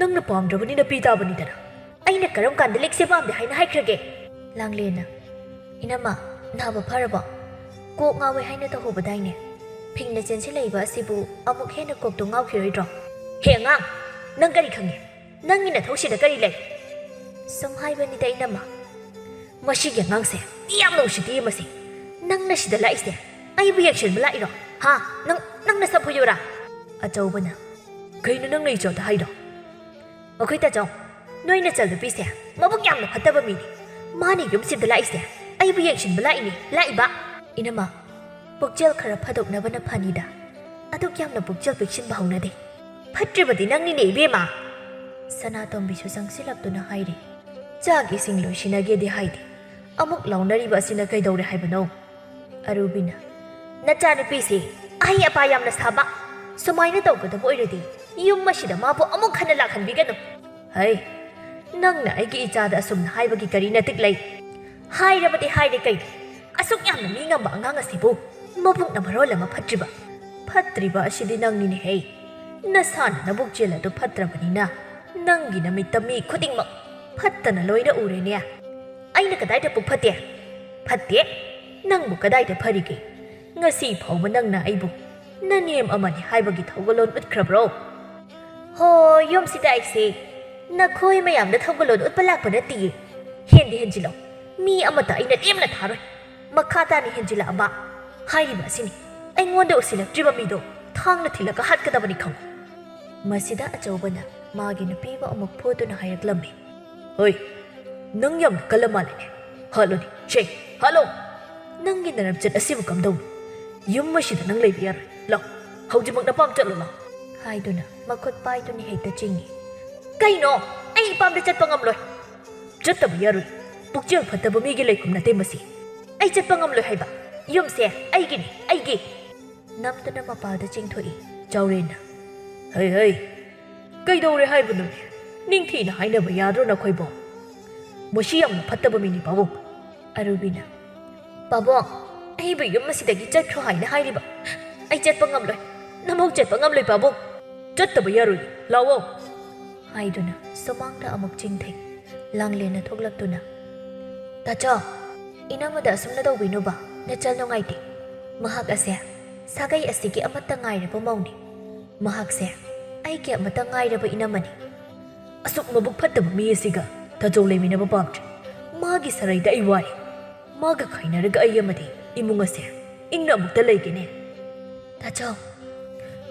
"ꯅꯪꯅ ꯄꯥꯝꯗ꯭ꯔꯕꯅꯤꯅ ꯄꯤ ꯇꯥꯕꯅꯤꯗꯅ꯫ ꯑꯩꯅ ꯀꯔꯝ ꯀꯥꯟꯗ ꯂꯤꯛꯁꯦ ꯄꯥꯝꯗꯦ ꯍꯥꯏꯅ ꯍꯥꯏꯈ꯭ꯔꯒꯦ?" ꯂꯥꯡꯂꯦꯟꯅ, "ꯏꯅꯝꯃ, ꯅꯥꯕ ꯐꯔꯕꯣ? ꯀꯣꯛ ꯉꯥꯎꯋꯦ ꯍꯥꯏꯅ ꯇꯧꯍꯧꯕꯗꯥꯏꯅꯦ? ꯐꯤꯡꯅ ꯆꯦꯟꯁꯤꯜꯂꯛꯏꯕ ꯑꯁꯤꯕꯨ ꯑꯃꯨꯛ ꯍꯦꯟꯅ ꯀꯣꯛꯇꯨ ꯉꯥꯎꯈꯤꯔꯣꯏꯗ꯭ꯔꯣ?" "ꯍꯦ ꯑꯉꯥꯡ, ꯅꯪ ꯀꯔꯤ ꯈꯪꯉꯦ? ꯅꯪꯒꯤ ꯅꯊꯧꯁꯤꯗ ꯀꯔꯤ ꯂꯩ?" "ꯁꯨꯝ ꯍꯥꯏꯕꯅꯤꯗ, ꯏꯅꯝꯃ꯫" "ꯃꯁꯤꯒꯤ ꯑꯉꯥꯡꯁꯦ ꯃꯤ ꯌꯥꯝꯅ ꯎꯁꯤꯠꯇꯤꯌꯦ ꯃꯁꯤ꯫ ꯅꯪꯅ ꯁꯤꯗ ꯂꯥꯛꯏꯁꯦ ꯑꯩꯕꯨ ꯌꯦꯡꯁꯤꯟꯕ ꯂꯥꯛꯏꯔꯣ? ꯍꯥ? ꯅꯪ, ꯅꯪ ꯅꯁꯝ ꯐꯣꯏꯌꯨꯔꯥ?" ꯑꯆꯧꯕꯅ, "ꯀꯩꯅꯣ ꯅꯪꯅ ꯏꯆꯥꯗ ꯍꯥꯏꯗꯣ?" "ꯃꯈꯣꯏ ꯇꯥꯆꯧ, ꯅꯣꯏ ꯅꯆꯜ ꯅꯨꯄꯤꯁꯦ ꯃꯕꯨꯛ ꯌꯥꯝꯅ ꯐꯠꯇꯕ ꯃꯤꯅꯤ꯫ ꯃꯥꯅ ꯌꯨꯝꯁꯤꯗ ꯂꯥꯛꯏꯁꯦ ꯑꯩꯕꯨ ꯌꯦꯡꯁꯤꯟꯕ ꯂꯥꯛꯏꯅꯤ, ꯂꯥꯛꯏꯕ꯫" "ꯏꯅꯝꯃ, ꯄꯨꯛꯆꯦꯜ ꯈꯔ ꯐꯥꯗꯣꯛꯅꯕꯅ ꯐꯅꯤꯗ꯫ ꯑꯗꯨꯛ ꯌꯥꯝꯅ ꯄꯨꯛꯆꯦꯜ ꯄꯤꯛꯁꯤꯟꯕ ꯍꯧꯅꯗꯦ꯫ "ꯐꯠꯇ꯭ꯔꯤꯕꯗꯤ ꯅꯪꯅꯤꯅꯦ, ꯏꯕꯦꯝꯃ!" ꯁꯅꯥꯇꯣꯝꯕꯤꯁꯨ ꯆꯪꯁꯤꯜꯂꯛꯇꯨꯅ ꯍꯥꯏꯔꯤ꯫ "ꯆꯥꯛ ꯏꯁꯤꯡ ꯂꯣꯏꯁꯤꯟꯅꯒꯦꯗꯤ ꯍꯥꯏꯗꯦ, ꯑꯃꯨꯛ ꯂꯥꯎꯅꯔꯤꯕ ꯑꯁꯤꯅ ꯀꯩꯗꯧꯔꯦ ꯍꯥꯏꯕꯅꯣ?" ꯑꯔꯨꯕꯤꯅ, "ꯅꯆꯥꯅꯨꯄꯤꯁꯦ ꯑꯍꯩ ꯑꯄꯥ ꯌꯥꯝꯅ ꯁꯥꯕ, ꯁꯨꯃꯥꯏꯅ ꯇꯧꯒꯗꯕ ꯑꯣꯏꯔꯗꯤ ꯌꯨꯝ ꯑꯁꯤꯗ ꯃꯥꯕꯨ ꯑꯃꯨꯛ ꯍꯟꯅ ꯂꯥꯛꯍꯟꯕꯤꯒꯅꯨ꯫ ꯍꯩ, ꯅꯪꯅ ꯑꯩꯒꯤ ꯏꯆꯥꯗ ꯑꯁꯨꯝꯅ ꯍꯥꯏꯕꯒꯤ ꯀꯔꯤ ꯅꯇꯤꯛ ꯂꯩ? ꯍꯥꯏꯔꯕꯗꯤ ꯍꯥꯏꯔꯦ ꯀꯩꯅꯣ? ꯑꯁꯨꯛ ꯌꯥꯝꯅ ꯃꯤ ꯉꯝꯕ ꯑꯉꯥꯡ ꯑꯁꯤꯕꯨ ꯃꯕꯨꯛꯅ ꯃꯔꯣꯜ ꯑꯃ ꯐꯠꯇ꯭ꯔꯤꯕ꯫ ꯐꯠꯇ꯭ꯔꯤꯕ ꯑꯁꯤꯗꯤ ꯅꯪꯅꯤꯅꯦꯍꯦ꯫ ꯅꯁꯥꯅ ꯅꯕꯨꯛ ꯆꯦꯜ ꯑꯗꯨ ꯐꯠꯇ꯭ꯔꯕꯅꯤꯅ ꯅꯪꯒꯤ ꯅꯃꯤꯠꯇ ꯃꯤ ꯈꯨꯗꯤꯡꯃꯛ ꯐꯠꯇꯅ ꯂꯣꯏꯅ ꯎꯔꯦꯅꯦ꯫ ꯑꯩꯅ ꯀꯗꯥꯏꯗ ꯄꯨꯛ ꯐꯠꯇꯦ? ꯐꯠꯇꯦ? ꯅꯪꯕꯨ ꯀꯗꯥꯏꯗ ꯐꯔꯤꯒꯦ? ꯉꯁꯤ ꯐꯥꯎꯕ ꯅꯪꯅ ꯑꯩꯕꯨ ꯅꯅꯦꯝ ꯑꯃꯅꯤ ꯍꯥꯏꯕꯒꯤ ꯊꯧꯒꯜꯂꯣꯟ ꯎꯠꯈ꯭ꯔꯕ꯭ꯔꯣ?" "ꯍꯣ, ꯌꯨꯝꯁꯤꯗ ꯑꯩꯁꯦ ꯅꯈꯣꯏ ꯃꯌꯥꯝꯗ ꯊꯧꯒꯜꯂꯣꯟ ꯎꯠꯄ ꯂꯥꯛꯄ ꯅꯠꯇꯤꯌꯦ꯫ ꯍꯦꯟꯗꯤ ꯍꯦꯟꯖꯤꯜꯂꯣ꯫ ꯃꯤ ꯑꯃꯠꯇ ꯑꯩꯅ ꯂꯦꯝꯅ ꯊꯥꯔꯣꯏ꯫ ꯃꯈꯥ ꯇꯥꯅ ꯍꯦꯟꯖꯤꯜꯂꯛꯑꯕ ꯍꯥꯏꯔꯤꯕ ꯑꯁꯤꯅꯤ꯫ ꯑꯩꯉꯣꯟꯗ ꯎꯁꯤꯜꯂꯛꯇ꯭ꯔꯤꯕ ꯃꯤꯗꯣ ꯊꯥꯡꯅ ꯊꯤꯜꯂꯒ ꯍꯥꯠꯀꯗꯕꯅꯤ ꯈꯪꯉꯨ꯫" ꯃꯁꯤꯗ ꯑꯆꯧꯕꯅ ꯃꯥꯒꯤ ꯅꯨꯄꯤꯕꯨ ꯑꯃꯨꯛ ꯐꯨꯗꯨꯅ ꯍꯥꯏꯔꯛꯂꯝꯃꯤ꯫ "ꯍꯣꯏ, ꯅꯪ ꯌꯥꯝꯅ ꯀꯜꯂ ꯃꯥꯜꯂꯦꯅꯦ꯫ ꯍꯥꯠꯂꯣꯅꯦ, ꯁꯦ, ꯍꯥꯠꯂꯣ! ꯅꯪꯒꯤ ꯅꯔꯝꯆꯠ ꯑꯁꯤꯕꯨ ꯀꯝꯗꯧꯅꯤ? ꯌꯨꯝ ꯑꯁꯤꯗ ꯅꯪ ꯂꯩꯕ ꯌꯥꯔꯣꯏ꯫ ꯂꯥꯎ, ꯍꯧꯖꯤꯛꯃꯛ ꯅꯄꯥꯝ ꯆꯠꯂꯣ, ꯂꯥꯎ!" ꯍꯥꯏꯗꯨꯅ ꯃꯈꯨꯠ ꯄꯥꯏꯗꯨꯅ ꯍꯦꯛꯇ ꯆꯤꯡꯏ꯫ "ꯀꯩꯅꯣ? ꯑꯩ ꯏꯄꯥꯝꯗ ꯆꯠꯄ ꯉꯝꯂꯣꯏ꯫ ꯆꯠꯇꯕ ꯌꯥꯔꯣꯏ꯫ ꯄꯨꯛꯆꯦꯜ ꯐꯠꯇꯕ ꯃꯤꯒꯤ ꯂꯩꯐꯝ ꯅꯠꯇꯦ ꯃꯁꯤ꯫ ꯑꯩ ꯆꯠꯄ ꯉꯝꯂꯣꯏ ꯍꯥꯏꯕ꯫ ꯌꯨꯝꯁꯦ ꯑꯩꯒꯤꯅꯤ, ꯑꯩꯒꯤ!" ꯅꯝꯗꯨꯅ ꯃꯄꯥꯜꯗ ꯆꯤꯡꯊꯣꯛꯏ꯫ ꯆꯥꯎꯔꯦꯟꯅ, "ꯍꯩ, ꯍꯩ, ꯀꯩꯗꯧꯔꯦ ꯍꯥꯏꯕꯅꯣꯅꯦ? ꯅꯤꯡꯊꯤꯅ ꯍꯥꯏꯅꯕ ꯌꯥꯗ꯭ꯔꯣ ꯅꯈꯣꯏꯕꯣ? ꯃꯁꯤ ꯌꯥꯝꯅ ꯐꯠꯇꯕ ꯃꯤꯅꯤ, ꯄꯥꯕꯨꯡ꯫" ꯑꯔꯨꯕꯤꯅ, "ꯄꯥꯕꯨꯡ, ꯑꯩꯕꯨ ꯌꯨꯝ ꯑꯁꯤꯗꯒꯤ ꯆꯠꯈ꯭ꯔꯣ ꯍꯥꯏꯅ ꯍꯥꯏꯔꯤꯕ꯫ ꯑꯩ ꯆꯠꯄ ꯉꯝꯂꯣꯏ, ꯅꯃꯧ ꯆꯠꯄ ꯉꯝꯂꯣꯏ, ꯄꯥꯕꯨꯡ꯫ ꯆꯠꯇꯕ ꯌꯥꯔꯣꯏ, ꯂꯥꯛꯑꯣ!" ꯍꯥꯏꯗꯨꯅ ꯁꯨꯃꯥꯡꯗ ꯑꯃꯨꯛ ꯆꯤꯡꯊꯩ꯫ ꯂꯥꯡꯂꯦꯟꯅ ꯊꯣꯛꯂꯛꯇꯨꯅ, "ꯇꯥꯆꯧ, ꯏꯅꯝꯃꯗ ꯑꯁꯨꯝꯅ ꯇꯧꯕꯤꯅꯨꯕ, ꯅꯆꯜ ꯅꯨꯡꯉꯥꯏꯇꯦ꯫ ꯃꯍꯥꯛ ꯑꯁꯦ ꯁꯥꯒꯩ ꯑꯁꯤꯒꯤ ꯑꯃꯠꯇ ꯉꯥꯏꯔꯕ ꯃꯧꯅꯤ꯫ ꯃꯍꯥꯛꯁꯦ ꯑꯩꯒꯤ ꯑꯃꯠꯇ ꯉꯥꯏꯔꯕ ꯏꯅꯝꯃꯅꯤ꯫ ꯑꯁꯨꯛ ꯃꯕꯨꯛ ꯐꯠꯇꯕ ꯃꯤ ꯑꯁꯤꯒ ꯇꯥꯆꯧ ꯂꯩꯃꯤꯟꯅꯕ ꯄꯥꯝꯗ꯭ꯔꯦ꯫ ꯃꯥꯒꯤ ꯁꯔꯩꯗ ꯑꯩ ꯋꯥꯔꯦ꯫ ꯃꯥꯒ ꯈꯥꯏꯅꯔꯒ ꯑꯩ ꯑꯃꯗꯤ ꯏꯃꯨꯡ ꯑꯁꯦ ꯏꯪꯅ ꯑꯃꯨꯛꯇ ꯂꯩꯒꯦꯅꯦ꯫ ꯇꯥꯆꯧ,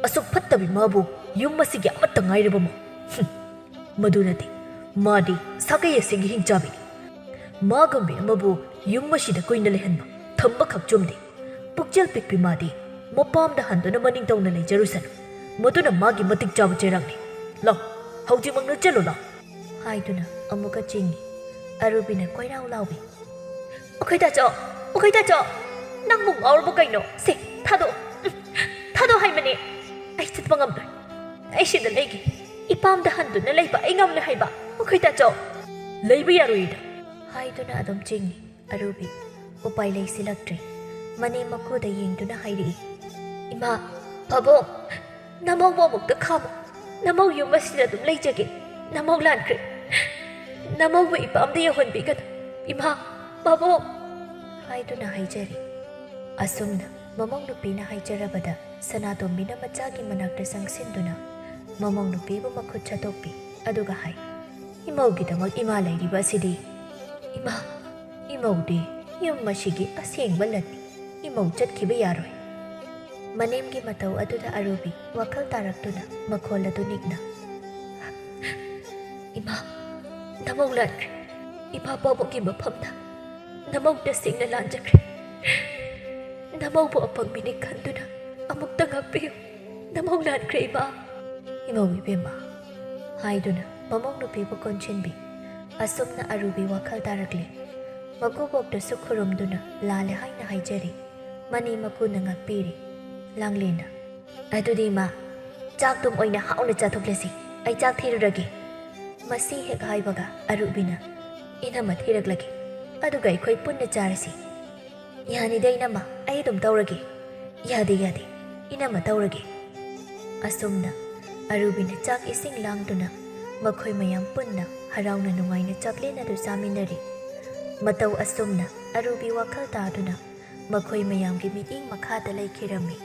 ꯑꯁꯨꯛ ꯐꯠꯇꯕꯤ ꯃꯥꯕꯨ ꯌꯨꯝ ꯑꯁꯤꯒꯤ ꯑꯃꯠꯇ ꯉꯥꯏꯔꯕ ꯃꯧ꯫ ꯍꯨꯝ, ꯃꯗꯨ ꯅꯠꯇꯦ, ꯃꯥꯗꯤ ꯁꯥꯒꯩ ꯑꯁꯤꯒꯤ ꯍꯤꯡꯆꯥꯕꯤꯅꯤ꯫ ꯃꯥꯒꯨꯝꯕꯤ ꯑꯃꯕꯨ ꯌꯨꯝ ꯑꯁꯤꯗ ꯀꯨꯏꯅ ꯂꯩꯍꯟꯕ, ꯊꯝꯕꯈꯛ ꯆꯨꯝꯗꯦ꯫ ꯄꯨꯛꯆꯦꯜ ꯄꯤꯛꯄꯤ ꯃꯥꯗꯤ ꯃꯄꯥꯝꯗ ꯍꯟꯗꯨꯅ ꯃꯅꯤꯡ ꯇꯧꯅ ꯂꯩꯖꯔꯨꯁꯅꯨ꯫ "ꯃꯗꯨꯅ ꯃꯥꯒꯤ ꯃꯇꯤꯛ ꯆꯥꯕ ꯆꯩꯔꯥꯛꯅꯤ꯫ ꯂꯥꯎ, ꯍꯧꯖꯤꯛꯃꯛꯅ ꯆꯠꯂꯨ ꯂꯥꯎ!" ꯍꯥꯏꯗꯨꯅ ꯑꯃꯨꯛꯀ ꯆꯤꯡꯏ꯫ ꯑꯔꯨꯕꯤꯅ ꯀꯣꯏꯔꯥꯎ ꯂꯥꯎꯏ, "ꯃꯈꯣꯏ ꯇꯥꯆꯧ, ꯃꯈꯣꯏ ꯇꯥꯆꯧ, ꯅꯪꯕꯨ ꯉꯥꯎꯔꯕ ꯀꯩꯅꯣ? ꯁꯦ, ꯊꯥꯗꯣꯛꯑꯣ, ꯎꯝ, ꯊꯥꯗꯣꯛꯑꯣ ꯍꯥꯏꯕꯅꯦ꯫ ꯑꯩ ꯆꯠꯄ ꯉꯝꯂꯣꯏ꯫ ꯑꯩ ꯁꯤꯗ ꯂꯩꯒꯦ꯫ ꯏꯄꯥꯝꯗ ꯍꯟꯗꯨꯅ ꯂꯩꯕ ꯑꯩ ꯉꯝꯂꯣꯏ ꯍꯥꯏꯕ, ꯃꯈꯣꯏ ꯇꯥꯆꯧ꯫ ꯂꯩꯕ ꯌꯥꯔꯣꯏꯗ!" ꯍꯥꯏꯗꯨꯅ ꯑꯗꯨꯝ ꯆꯤꯡꯏ꯫ ꯑꯔꯨꯕꯤ ꯎꯄꯥꯏ ꯂꯩꯁꯤꯜꯂꯛꯇ꯭ꯔꯦ꯫ ꯃꯅꯦꯝ ꯃꯀꯨꯗ ꯌꯦꯡꯗꯨꯅ ꯍꯥꯏꯔꯛꯏ, "ꯏꯃꯥ, ꯄꯥꯕꯨꯡ, ꯅꯃꯧꯕꯨ ꯑꯃꯨꯛꯇ ꯈꯥꯝꯃꯨ꯫ ꯅꯃꯧ ꯌꯨꯝ ꯑꯁꯤꯗ ꯑꯗꯨꯝ ꯂꯩꯖꯒꯦ꯫ ꯅꯃꯧ ꯂꯥꯟꯈ꯭ꯔꯦ꯫ ꯅꯃꯧꯕꯨ ꯏꯄꯥꯝꯗ ꯌꯧꯍꯟꯕꯤꯒꯅꯨ, ꯏꯃꯥ, ꯄꯥꯕꯨꯡ!" ꯍꯥꯏꯗꯨꯅ ꯍꯥꯏꯖꯔꯤ꯫ ꯑꯁꯨꯝꯅ ꯃꯃꯧ ꯅꯨꯄꯤꯅ ꯍꯥꯏꯖꯔꯕꯗ ꯁꯅꯥꯇꯣꯝꯕꯤꯅ ꯃꯆꯥꯒꯤ ꯃꯅꯥꯛꯇ ꯆꯪꯁꯤꯟꯗꯨꯅ ꯃꯃꯧ ꯅꯨꯄꯤꯕꯨ ꯃꯈꯨꯠ ꯁꯠꯇꯣꯛꯄꯤ, ꯑꯗꯨꯒ ꯍꯥꯏ, "ꯏꯃꯧꯒꯤꯗꯃꯛ ꯏꯃꯥ ꯂꯩꯔꯤꯕ ꯑꯁꯤꯗꯤ? ꯏꯃꯥ, ꯏꯃꯧꯗꯤ ꯌꯨꯝ ꯑꯁꯤꯒꯤ ꯑꯁꯦꯡꯕ ꯂꯟꯅꯤ꯫ ꯏꯃꯧ ꯆꯠꯈꯤꯕ ꯌꯥꯔꯣꯏ꯫" ꯃꯅꯦꯝꯒꯤ ꯃꯇꯧ ꯑꯗꯨꯗ ꯑꯔꯨꯕꯤ ꯋꯥꯈꯜ ꯇꯥꯔꯛꯇꯨꯅ ꯃꯈꯣꯜ ꯑꯗꯨ ꯅꯤꯛꯅ, "ꯏꯃꯥ, ꯅꯃꯧ ꯂꯥꯟꯈ꯭ꯔꯦ꯫ ꯏꯃꯥ ꯄꯥꯕꯨꯡꯒꯤ ꯃꯐꯝꯗ ꯅꯃꯧ ꯇꯁꯦꯡꯅ ꯂꯥꯟꯖꯈ꯭ꯔꯦ꯫ ꯅꯃꯧꯕꯨ ꯑꯄꯪꯕꯤꯅꯤ ꯈꯟꯗꯨꯅ ꯑꯃꯨꯛꯇ ꯉꯥꯛꯄꯤꯌꯨ꯫ ꯅꯃꯧ ꯂꯥꯟꯈ꯭ꯔꯦ, ꯏꯃꯥ꯫" "ꯏꯃꯧ ꯏꯕꯦꯝꯃ," ꯍꯥꯏꯗꯨꯅ ꯃꯃꯧ ꯅꯨꯄꯤꯕꯨ ꯀꯣꯟꯁꯤꯟꯕꯤ꯫ ꯑꯁꯨꯝꯅ ꯑꯔꯨꯕꯤ ꯋꯥꯈꯜ ꯇꯥꯔꯛꯂꯦ꯫ ꯃꯀꯨꯕꯣꯛꯇꯁꯨ ꯈꯨꯔꯨꯝꯗꯨꯅ ꯂꯥꯜꯂꯦ ꯍꯥꯏꯅ ꯍꯥꯏꯖꯔꯤ꯫ ꯃꯅꯦꯝ ꯃꯀꯨꯅ ꯉꯥꯛꯄꯤꯔꯤ꯫ ꯂꯥꯡꯂꯦꯟꯅ, "ꯑꯗꯨꯗꯤ ꯏꯃꯥ, ꯆꯥꯛꯇꯨꯝ ꯑꯣꯏꯅ ꯍꯥꯎꯅ ꯆꯥꯊꯣꯛꯂꯁꯤ꯫ ꯑꯩ ꯆꯥꯛ ꯊꯤꯔꯨꯔꯒꯦ꯫" ꯃꯁꯤ ꯍꯦꯛ ꯍꯥꯏꯕꯒ ꯑꯔꯨꯕꯤꯅ, "ꯏꯅꯝꯃ ꯊꯤꯔꯛꯂꯒꯦ, ꯑꯗꯨꯒ ꯑꯩꯈꯣꯏ ꯄꯨꯟꯅ ꯆꯥꯔꯁꯤ꯫" "ꯌꯥꯅꯤꯗ ꯏꯅꯝꯃ, ꯑꯩ ꯑꯗꯨꯝ ꯇꯧꯔꯒꯦ꯫" "ꯌꯥꯗꯦ, ꯌꯥꯗꯦ, ꯏꯅꯝꯃ ꯇꯧꯔꯒꯦ꯫" ꯑꯁꯨꯝꯅ ꯑꯔꯨꯕꯤꯅ ꯆꯥꯛ ꯏꯁꯤꯡ ꯂꯥꯡꯗꯨꯅ ꯃꯈꯣꯏ ꯃꯌꯥꯝ ꯄꯨꯟꯅ ꯍꯔꯥꯎꯅ ꯅꯨꯡꯉꯥꯏꯅ ꯆꯥꯛꯂꯦꯟ ꯑꯗꯨ ꯆꯥꯃꯤꯟꯅꯔꯤ꯫ ꯃꯇꯧ ꯑꯁꯨꯝꯅ ꯑꯔꯨꯕꯤ ꯋꯥꯈꯜ ꯇꯥꯗꯨꯅ ꯃꯈꯣꯏ ꯃꯌꯥꯝꯒꯤ ꯃꯤꯠꯌꯦꯡ ꯃꯈꯥꯗ ꯂꯩꯈꯤꯔꯝꯃꯤ꯫